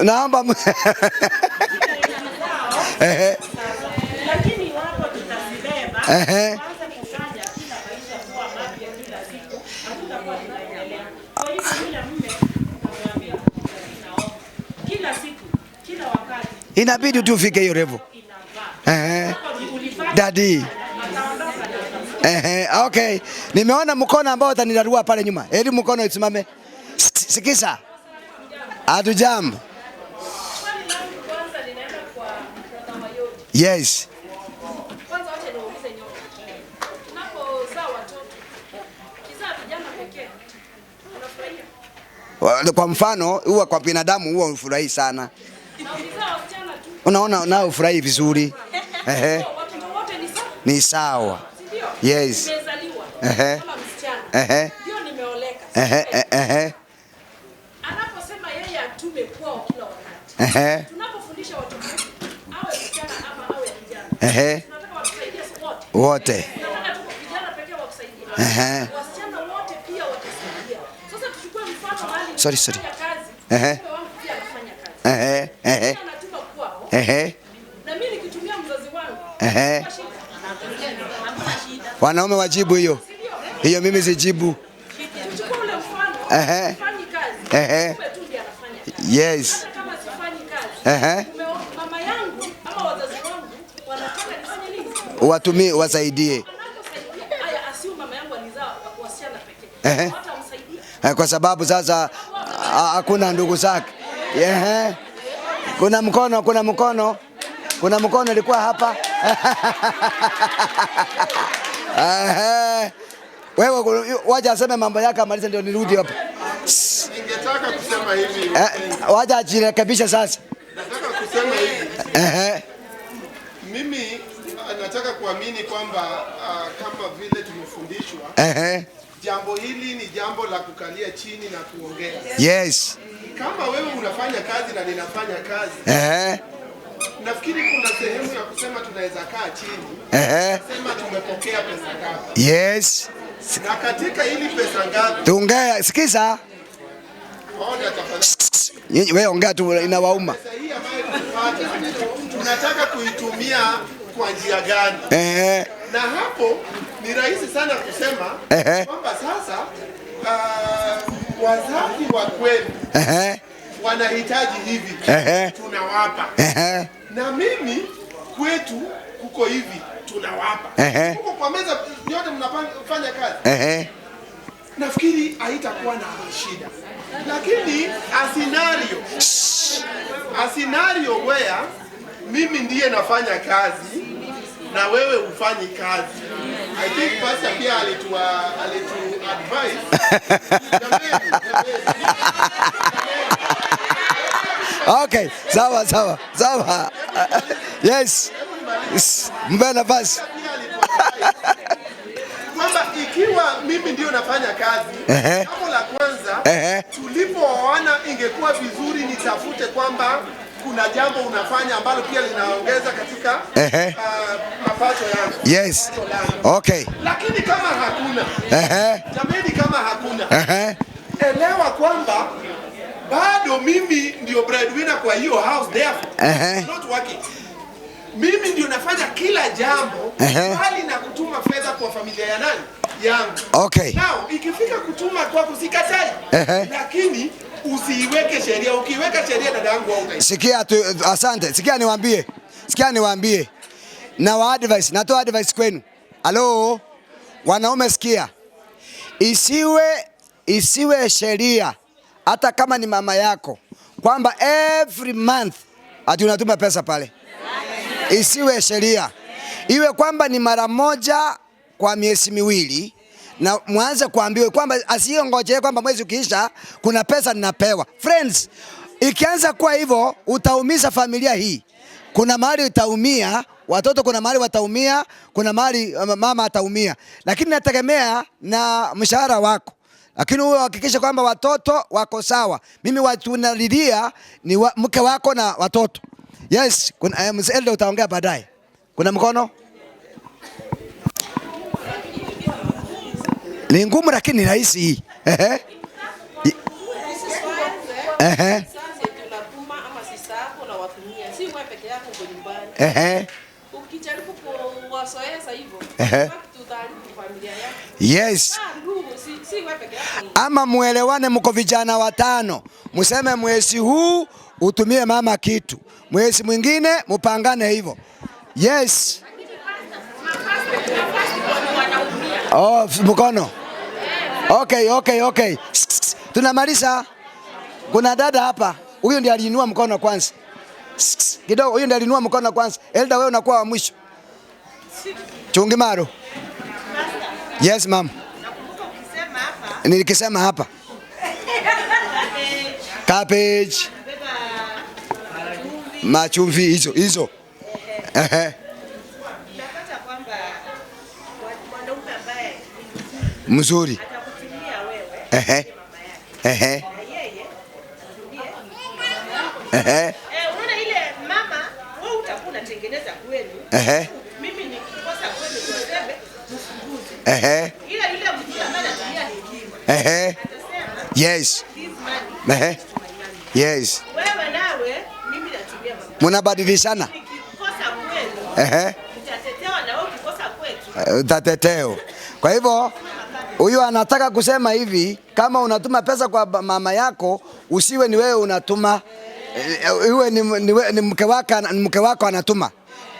naomba Naomba Lakini iwapo tutazibeba, tuanze kufanya kila maisha kuwa mapya kila siku, hatutakuwa tunaendelea. Kwa hivyo yule mume utamwambia naomba kila siku, kila wakati. Inabidi tu ufike hiyo level. Inavaa. Ulifanya Daddy. Okay. Nimeona mkono ambao utanidarua pale nyuma. Heri mkono isimame. Sikiza. Hatujambo. Swali langu kwanza linaenda kwa Brother Mayodi. Yes. Kwanza wacha niwaulize nyote. Tunapozaa watoto, ukizaa vijana pekee, unafurahia? Kwa mfano, huwa kwa binadamu huwa ufurahi sana. Na ukizaa wasichana tu, Unaona nao ufurahi vizuri. Watoto wote ni sawa? Ni sawa. Si ndio? Yes. Nimezaliwa kama msichana. Ndio nimeoleka. Anaposema yeye atume kwao kila wakati. Tunapofundisha watoto wetu awe msichana ama awe kijana. Tunataka watusaidie wote. Wote. Tunataka tu vijana pekee wakusaidie. Wasichana wote pia watasaidia. Sasa tuchukue mfano mahali Sorry, sorry. nafanya kazi. Mume wangu pia anafanya kazi. Pia anatuma kwao. Na mimi nikitumia mzazi wangu. Hakuna shida. Wanaume wajibu hiyo. Hiyo mimi sijibu. Tuchukue ule mfano. Sifanyi kazi. Mume tu ndiye anafanya kazi. Yes. Hata kama sifanyi kazi. Mama yangu ama wazazi wangu wanataka nifanye nini? Watumie, wasaidie. Anaposaidia, haya asiu mama yangu alizaa wasichana pekee. Hawatamsaidia. Kwa sababu sasa hakuna ndugu zake. Kuna mkono, kuna mkono. Kuna mkono ilikuwa hapa. Wewe wacha aseme mambo yake amalize ndio nirudi hapa. Ningetaka kusema hivi. Wacha ajirekebishe sasa. Nataka kusema hivi. Mimi nataka kuamini kwamba kama vile tumefundishwa, jambo hili ni jambo la kukalia chini na kuongea. Yes. Kama wewe unafanya kazi na ninafanya kazi, nafikiri kuna sehemu ya kusema tunaweza kaa chini. Sema tumepokea pesa ngapi? Yes. Na katika hili pesa ngapi? Tuongee, sikiza. Ona tafadhali. Nyinyi, wewe ongea tu inawauma. Pesa hii ambayo tumepata, Tunataka kuitumia kwa njia gani? Na hapo ni rahisi sana kusema kwamba sasa wazazi wa kweli wanahitaji hivi, tunawapa. Na mimi kwetu kuko hivi, tunawapa. Huko kwa meza yote mnafanya kazi. Nafikiri haitakuwa na shida. Lakini a scenario where mimi ndiye nafanya kazi na wewe ufanyi kazi. I think pastor pia alitu advise. Jamani. Okay, sawa sawa sawa. Yes. Mpe nafasi. Kwamba ikiwa mimi ndio nafanya kazi, jambo la kwanza tulipooana ingekuwa vizuri nitafute kwamba kuna jambo unafanya ambalo pia linaongeza katika mapato yangu. Yes. Okay. Lakini kama hakuna, jamani, kama hakuna, elewa kwamba bado mimi ndio breadwinner kwa hiyo house, therefore not working. Mimi ndio nafanya kila jambo bali na kutuma fedha kwa familia ya nani? Yangu. Okay. Now, ikifika kutuma kwako sikatai. Lakini usiiweke sheria. Ukiweka sheria dada yangu hautaishi. Sikia tu, asante. Sikia niwaambie. Sikia niwaambie. Na wa advice, natoa advice kwenu. Halo. Wanaume sikia. Isiwe sheria hata kama ni mama yako kwamba every month ati unatuma pesa pale. Isiwe sheria. Iwe kwamba ni mara moja kwa miezi miwili, na mwanze kuambiwe kwamba asiyongoje kwamba mwezi ukiisha kuna pesa ninapewa. Friends, ikianza kuwa hivyo utaumiza familia hii. Kuna mahali utaumia, watoto kuna mahali wataumia, kuna mahali mama ataumia. Lakini nategemea na mshahara wako. Lakini wewe hakikisha kwamba watoto wako sawa. Mimi watu nalilia ni mke wako na watoto. Yes, kuna mzee Elda utaongea baadaye. Kuna mkono? Ni ngumu lakini rahisi hii. Tunatuma ama sisi yako na watumia. Si wewe peke yako uko nyumbani. Ukijaribu kuwazoeza hivyo, tutaharibu familia yako. Yes. Si wewe peke yako. Ama muelewane, mko vijana watano. Mseme mwezi huu utumie mama kitu. Mwezi mwingine mupangane hivyo. Yes. Oh, mkono. Okay. Tunamaliza. Kuna dada hapa. Huyu ndiye aliinua mkono kwanza. Kidogo, huyu ndiye aliinua mkono kwanza. Elda, wewe unakuwa wa mwisho. Chungimaro. Yes, ma'am. Nakumbuka ukisema hapa. Nilikisema hapa. Cabbage. Machumvi hizo. Unapata kwamba mwanaume ambaye mzuri atakutumia wewe. Na yeye atumie. Unaona ile mama wewe utakuwa unatengeneza kwenu. Mimi nikikosa kwenu niseme mfunguze. Ila yule mtu ambaye anatumia hekima. Atasema yes. Yes. Wewe nawe mimi natumia mama. Mnabadilishana. Nikikosa kwenu. Utatetewa na wewe ukikosa kwetu. Utatetewa. Kwa hivyo huyu anataka kusema hivi, kama unatuma pesa kwa mama yako, usiwe ni wewe unatuma, iwe ni mke wako, mke wako anatuma.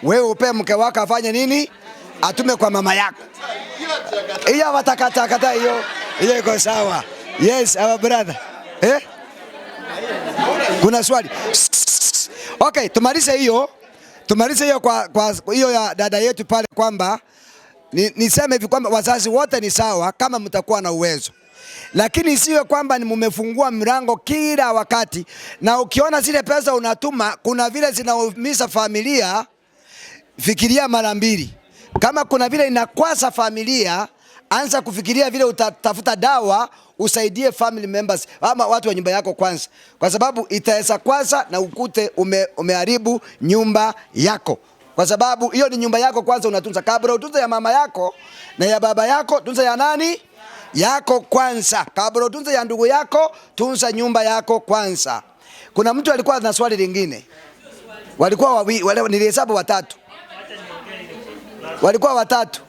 Wewe upe mke wako afanye nini? Atume kwa mama yako. Hiyo watakata hiyo. Hiyo iko sawa. Yes, our brother. Kuna swali. Okay, tumalize hiyo. Tumalize hiyo kwa hiyo ya dada yetu pale kwamba niseme hivi kwamba wazazi wote ni sawa kama mtakuwa na uwezo. Lakini isiwe kwamba ni mmefungua mlango kila wakati, na ukiona zile pesa unatuma kuna vile zinaumiza familia, fikiria mara mbili. Kama kuna vile inakwasa familia, anza kufikiria vile utatafuta dawa usaidie family members ama watu wa nyumba yako kwanza, kwa sababu itaweza kwanza na ukute umeharibu nyumba yako. Kwa sababu hiyo ni nyumba yako kwanza unatunza. Kabla utunze ya mama yako na ya baba yako, tunza ya nani? Yako kwanza. Kabla utunze ya ndugu yako, tunza nyumba yako kwanza. Kuna mtu alikuwa na swali lingine. Walikuwa wawili, nilihesabu watatu. Walikuwa watatu.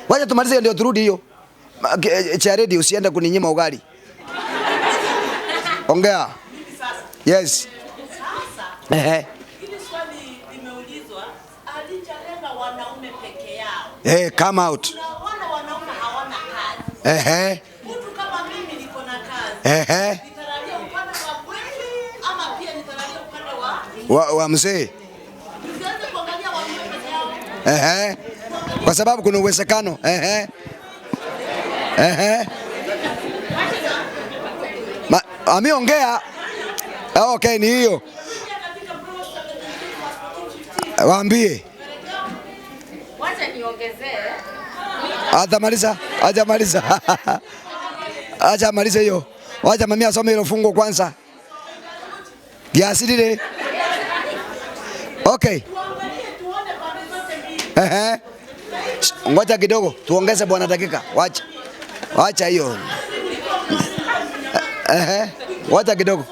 Wacha tumalize ndio turudi hiyo. Charedi, usiende kuninyima ugali. Ongea. Yes. Sasa. Hili swali limeulizwa, halijalenga wanaume peke yao. Hey, come out. Kuna wale wanaume hawana kazi. Mtu kama mimi niko na kazi. Nitalalia upande wa kwetu ama pia nitalalia upande wa mzee. Tusianze kuangalia wanaume peke yao. Kwa sababu kuna uwezekano. Ameongea. Okay, ni hiyo. Waambie. Wacha niongezee. Atamaliza, acha maliza. Acha maliza hiyo. Wacha mami asome hilo fungo kwanza. Giasilile. Okay. Ngoja kidogo tuongeze bwana dakika. Wacha. Wacha hiyo. Wacha kidogo.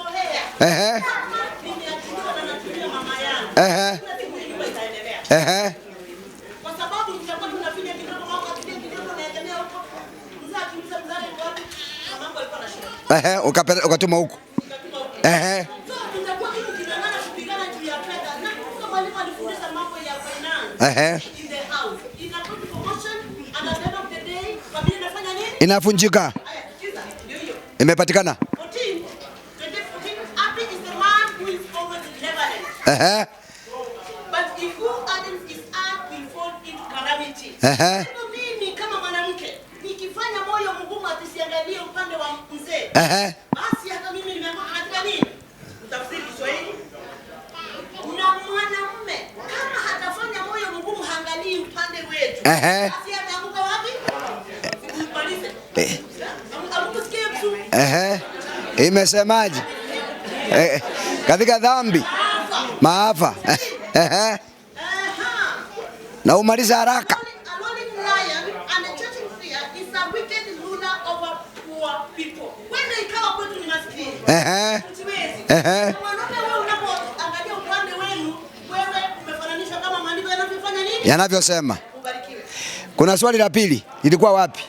Kwa sababu tutakuwa tunafinya kidogo wako kidogo kidogo naegemea huko. Mzee akiuliza mzee alikuwa wapi? Mamangu alikuwa na shida. Ukatuma huko. So tutakuwa tuking'ang'ana kupigana juu ya fedha. Na kumbuka mwalimu alifundisha mambo ya finance. In the house. Inakuwa promotion and at the end of the day familia inafanya nini? Inafunjika. Haya, sikiza, ndio hiyo. Imepatikana. 14 2014, happy is the man who is always benevolent. But if who hardens his heart will fall into calamity. Mimi kama mwanamke nikifanya moyo mgumu atisiangalie upande wa mzee. Basi hata mimi nimeanguka katika nini? Mtafsiri Kiswahili. Na mwanamume kama hatafanya moyo mgumu haangalii upande wetu. Basi ataanguka wapi? Malize. Amkusikie mtu. Imesemaje? Katika dhambi maafa. Na umaliza haraka. A rolling lion and a chasing fear is a wicked ruler over poor people. Wewe ikawa kwetu ni maskini. Mwanaume wewe unapoangalia upande wenu, wewe umefananishwa kama maandiko yanavyofanya nini? Yanavyosema. Ubarikiwe. Kuna swali la pili, ilikuwa wapi?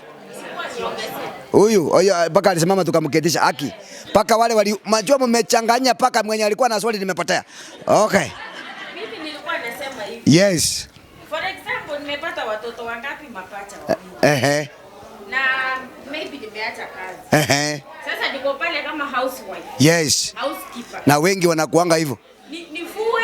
Huyu mpaka alisimama tukamketisha haki. Paka wale wali majua mmechanganya paka mwenye alikuwa na swali nimepotea. Okay. Mimi nilikuwa nasema hivi. Yes. For example, nimepata watoto wangapi mapacha wawili. Na maybe nimeacha kazi. Sasa niko pale kama housewife. Yes. Housekeeper. Na wengi wanakuanga hivyo. Nifue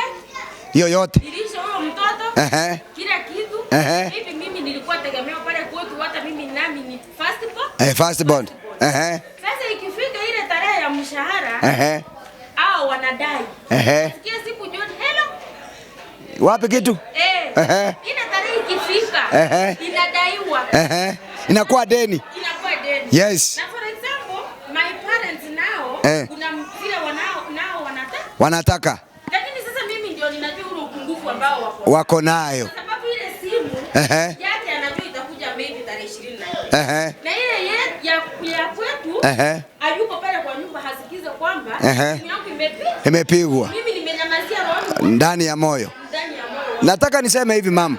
hiyo yote. Nilishe huyo mtoto. Kila kitu. Hivi mimi nilikuwa tegemeo pale kwetu, hata mimi nami ni first born. First born. Sasa ikifika ile tarehe ya mshahara, au wanadai. Sikia siku jioni, hello. Wapi kitu? Ile tarehe ikifika, inadaiwa. Inakuwa deni. Inakuwa deni. Yes. Na for example, my parents now, kuna vile nao wanataka. Wanataka. Lakini sasa mimi ndio ninajua ule upungufu ambao wako nayo. Kwa sababu ile simu yake anajua itakuja maybe tarehe 24. Na ile ya kwetu hayuko pale kwa nyumba, hasikize kwamba simu yangu imepigwa. Mimi nimenyamazia roho ndani ya moyo. Ndani ya moyo. Nataka niseme hivi mama.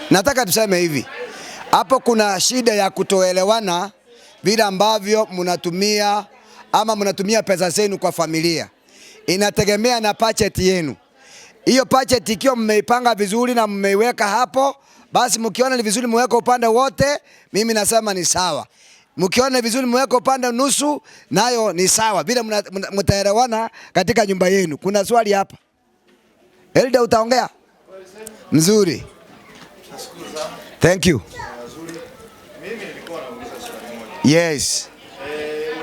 Nataka tuseme hivi. Hapo kuna shida ya kutoelewana vile ambavyo mnatumia ama mnatumia pesa zenu kwa familia. Inategemea na budget yenu. Hiyo budget ikiwa mmeipanga vizuri na mmeiweka hapo, basi mkiona ni vizuri mweke upande wote, mimi nasema ni sawa. Mkiona vizuri mweke upande nusu, nayo ni sawa. Bila mtaelewana katika nyumba yenu. Kuna swali hapa. Elda utaongea? Mzuri. Thank you. Mimi nilikuwa nauliza swali moja. Yes.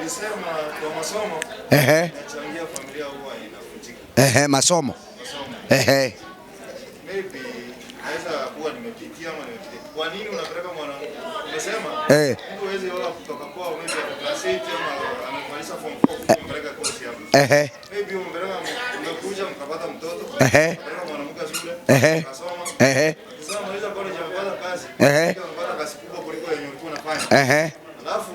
Ulisema kwa masomo inachangia familia huwa inavunjika. Masomo. Maybe naweza kuwa nimepitia ama nimepitia. Kwa nini unapeleka mwanamke? Umesema mtu hawezi oa kutoka kwao, maybe ako class 8 ama amemaliza form 4 kumpeleka course hapo. Maybe umempeleka, umekuja mkapata mtoto. Unapeleka mwanamke shule, akasoma. Sasa maliza college amepata kazi. Amepata kazi kubwa kuliko yenye ulikuwa unafanya. Alafu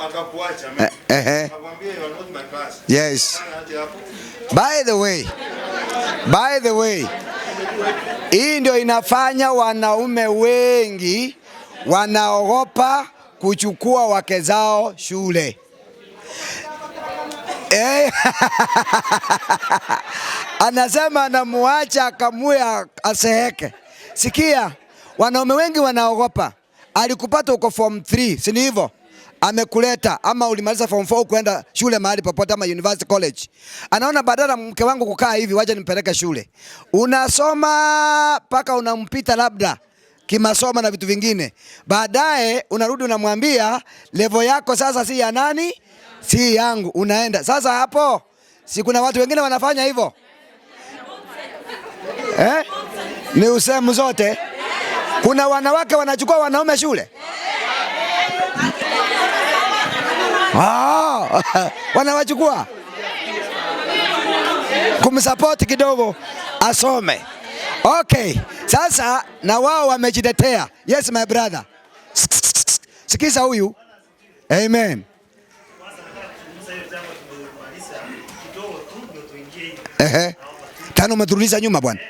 akakuacha mimi. Akakwambia you are not my class. Yes. By the way, By the way, hii ndio inafanya wanaume wengi wanaogopa kuchukua wake zao shule. Anasema anamuacha akamue aseheke. Sikia, wanaume wengi wanaogopa. Alikupata uko form 3, si ni hivyo? Amekuleta ama ulimaliza form 4 kwenda shule mahali popote ama university college. Anaona badala mke wangu kukaa hivi, wacha nimpeleke shule. Unasoma paka unampita labda kimasomo na vitu vingine. Baadaye unarudi unamwambia level yako sasa si ya nani? Si yangu. Unaenda. Sasa hapo si kuna watu wengine wanafanya hivyo? Ni usemu zote. Kuna wanawake wanachukua wanaume shule. Wanawachukua kumsupport kidogo asome. Okay, sasa na wao wamejitetea. Yes my brother. Sikiza huyu. Amen. Tano umeturulisha nyuma bwana.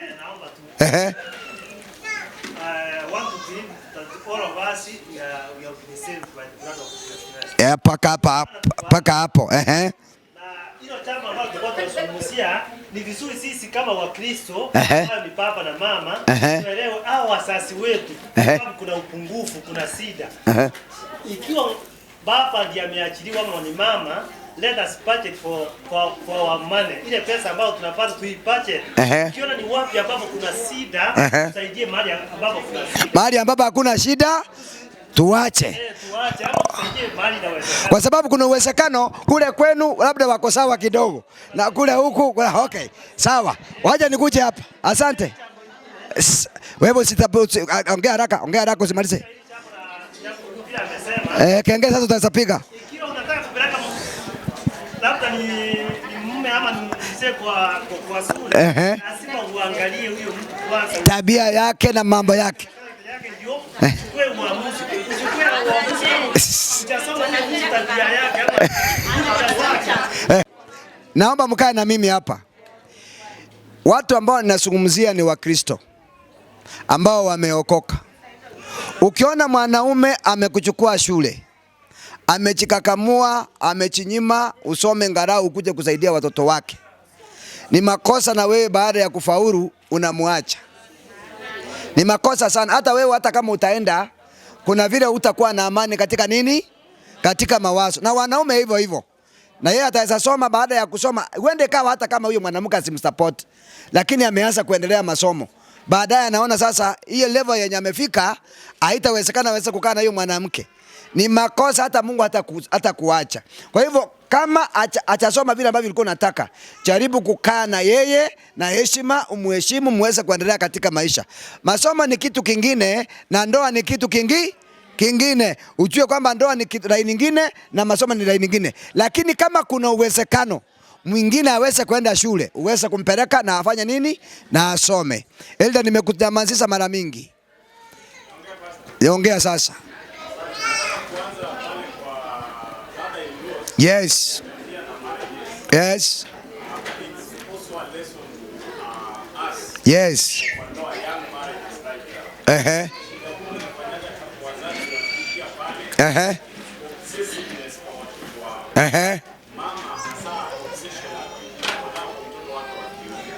Paka hapo. Na hilo jambo ambalo tulikuwa tunazungumzia ni vizuri sisi kama Wakristo, kama ni baba na mama, tuelewe hao wazazi wetu kama kuna upungufu, kuna shida. Ikiwa baba ndiye ameachiliwa ama ni mama, let us budget for our money. Ile pesa ambayo tunapata tuipate. Ukiona ni wapi ambapo kuna shida, tusaidie mahali ambapo kuna shida. Mahali ambapo hakuna shida tuache. Tuache ama tusaidie mahali inawezekana. Kwa sababu kuna uwezekano kule kwenu labda wako sawa kidogo na kule huku okay, sawa. Wacha nikuje hapa. Asante. Wewe ongea haraka usimalize. Kenge sasa utasapiga. Ikiwa unataka kupeleka labda ni mume ama ni mzee kwa shule, lazima uangalie huyo mtu kwanza, tabia yake na mambo yake. Uchukue uamuzi, utasoma tabia yake ama. Naomba mkae na mimi hapa. Watu ambao ninazungumzia ni Wakristo ambao wameokoka. Ukiona mwanaume amekuchukua shule, amechikakamua, amechinyima usome ngarau ukuje kusaidia watoto wake, ni makosa na wewe baada ya kufaulu unamwacha. Ni makosa sana. Hata wewe hata kama utaenda, kuna vile utakuwa na amani katika nini? Katika mawazo. Na wanaume hivyo hivyo. Na yeye ataweza soma, baada ya kusoma uende kawa hata kama huyo mwanamke asimsupport, lakini ameanza kuendelea masomo. Baadaye anaona sasa hiyo level yenye amefika haitawezekana aweze kukaa na hiyo mwanamke. Ni makosa, hata Mungu hata kuacha. Kwa hivyo kama achasoma vile ambavyo ulikuwa unataka, jaribu kukaa na yeye na heshima, umheshimu, muweze kuendelea katika maisha. Masomo ni kitu kingine na ndoa ni kitu kingine. Ujue kwamba ndoa ni line nyingine na masomo ni line nyingine. Lakini kama kuna uwezekano mwingine aweze kwenda shule, uweze kumpeleka na afanye nini? Na asome. Elda, nimekutamazisha mara mingi. Ongea sasa. Yes. Yes. Yes.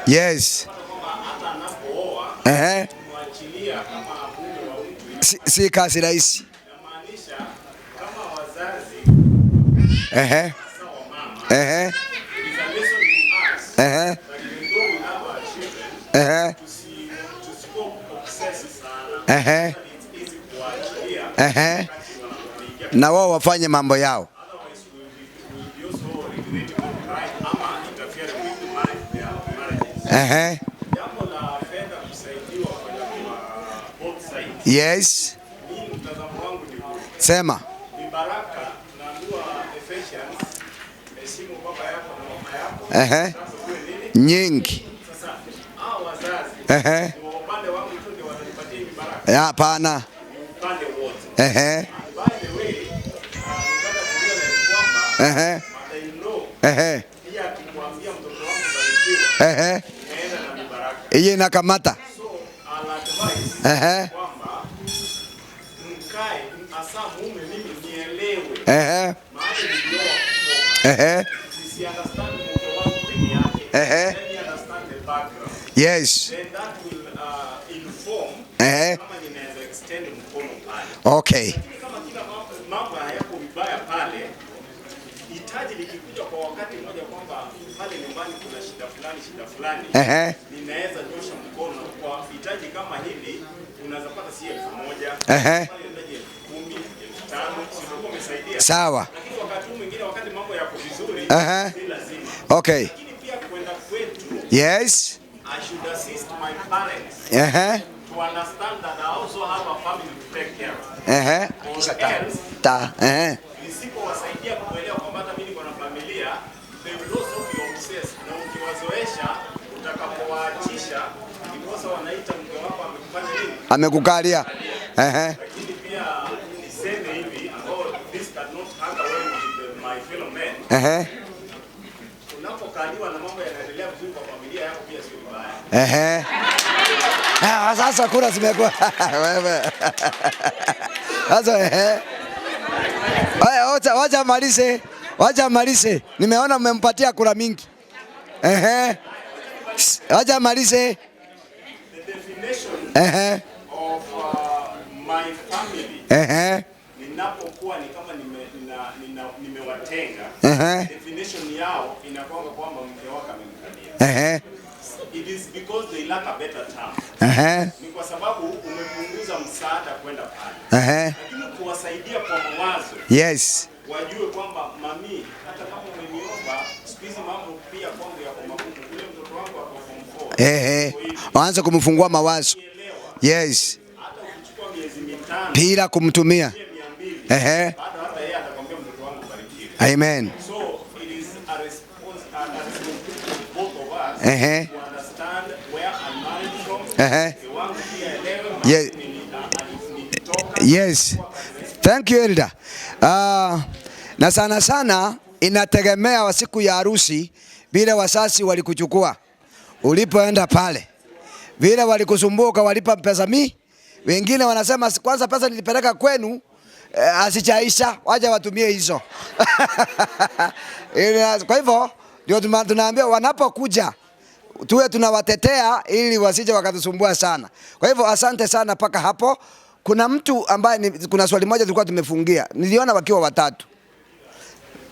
Yes. Si kazi rahisi. Na wao wafanye mambo yao. Yes. Sema. Nyingi. Hapana. Hiyo inakamata. So I'll advise kwamba mkae, hasa mume, mimi nielewe mahali nilioa. Nisi understand mke wangu peke yake. Let me understand the background. Yes. Then that will inform kama ninaweza extend mkono pale. Okay. Lakini kama kila mambo hayako vibaya pale, hitaji likikuja kwa wakati mmoja kwamba pale nyumbani kuna shida fulani, ninaweza nyosha mkono kwa hitaji kama hili, unaweza pata si 1000, pale hitaji 10,000, 5,000, si umesaidia. Sawa. Lakini wakati mwingine, wakati mambo yako vizuri, si lazima. Okay. Lakini pia kwenda kwetu, Yes. I should assist my parents to understand that I also have a family to take care of. Or else, nisipowasaidia kuelewa kwamba hata mimi niko na familia, they will also be obsessed. Na ukiwazoesha, utakapowaachisha, ndiposa wanaita mke wako amekufanya nini? Amekukalia. Lakini pia niseme hivi, ambao this cannot hang away with my fellow men. Unapokaliwa na mambo yanaendelea vizuri kwa familia yako pia sio vibaya. Sasa kura zimekuwa wewe. Sasa Wacha malize. Wacha malize. Nimeona mmempatia kura mingi. Wacha malize. The definition of my family. Ninapokuwa ni kama nimewatenga. Definition yao inakuwa kwamba mke wako amemkalia. It is because they lack a better term. Ni kwa sababu umepunguza msaada kwenda pale. Lakini kuwasaidia kwa mawazo. Yes. Wajue kwamba mami, hata kama umeniomba, siku hizi mambo pia kwangu yako magumu. Ule mtoto wangu ako form 4. Waanze kumfungua mawazo. Yes. Hata ukichukua miezi 5 bila kumtumia. 200. Bado hata yeye atakwambia mtoto wangu barikiwe. Amen. So it is a response, a responsibility of both of us to understand where I'm married from. Yes. Yes. Thank you, Elder. Na sana sana inategemea wa siku ya harusi vile wasasi walikuchukua ulipoenda pale, vile walikusumbuka walipa pesa mi. Wengine wanasema kwanza pesa nilipeleka kwenu asichaisha, waje watumie hizo. Kwa hivyo ndio tunaambia wanapokuja tuwe tunawatetea ili wasije wakatusumbua sana. Kwa hivyo asante sana paka hapo. Kuna mtu ambaye kuna swali moja tulikuwa tumefungia. Niliona wakiwa watatu.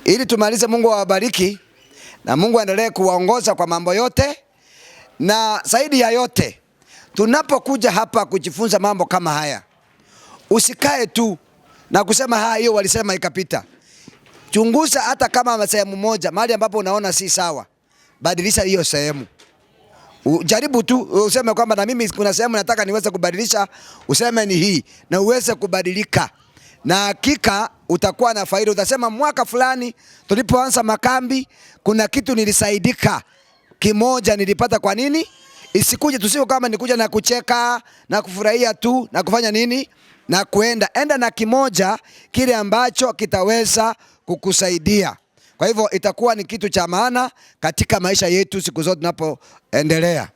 Ili tumalize, Mungu awabariki na Mungu aendelee kuwaongoza kwa mambo yote. Na zaidi ya yote, tunapokuja hapa kujifunza mambo kama haya, usikae tu na kusema hiyo walisema ikapita. Chunguza hata kama sehemu moja, mahali ambapo unaona si sawa, badilisha hiyo sehemu. Jaribu tu useme kwamba na mimi kuna sehemu nataka niweze kubadilisha, useme ni hii na uweze kubadilika. Na hakika utakuwa na faida. Utasema mwaka fulani tulipoanza makambi kuna kitu nilisaidika kimoja nilipata. Kwa nini? Isikuje tusio kama nikuja na kucheka na kufurahia tu na kufanya nini na kuenda. Enda na kimoja kile ambacho kitaweza kukusaidia. Kwa hivyo itakuwa ni kitu cha maana katika maisha yetu siku zote tunapoendelea.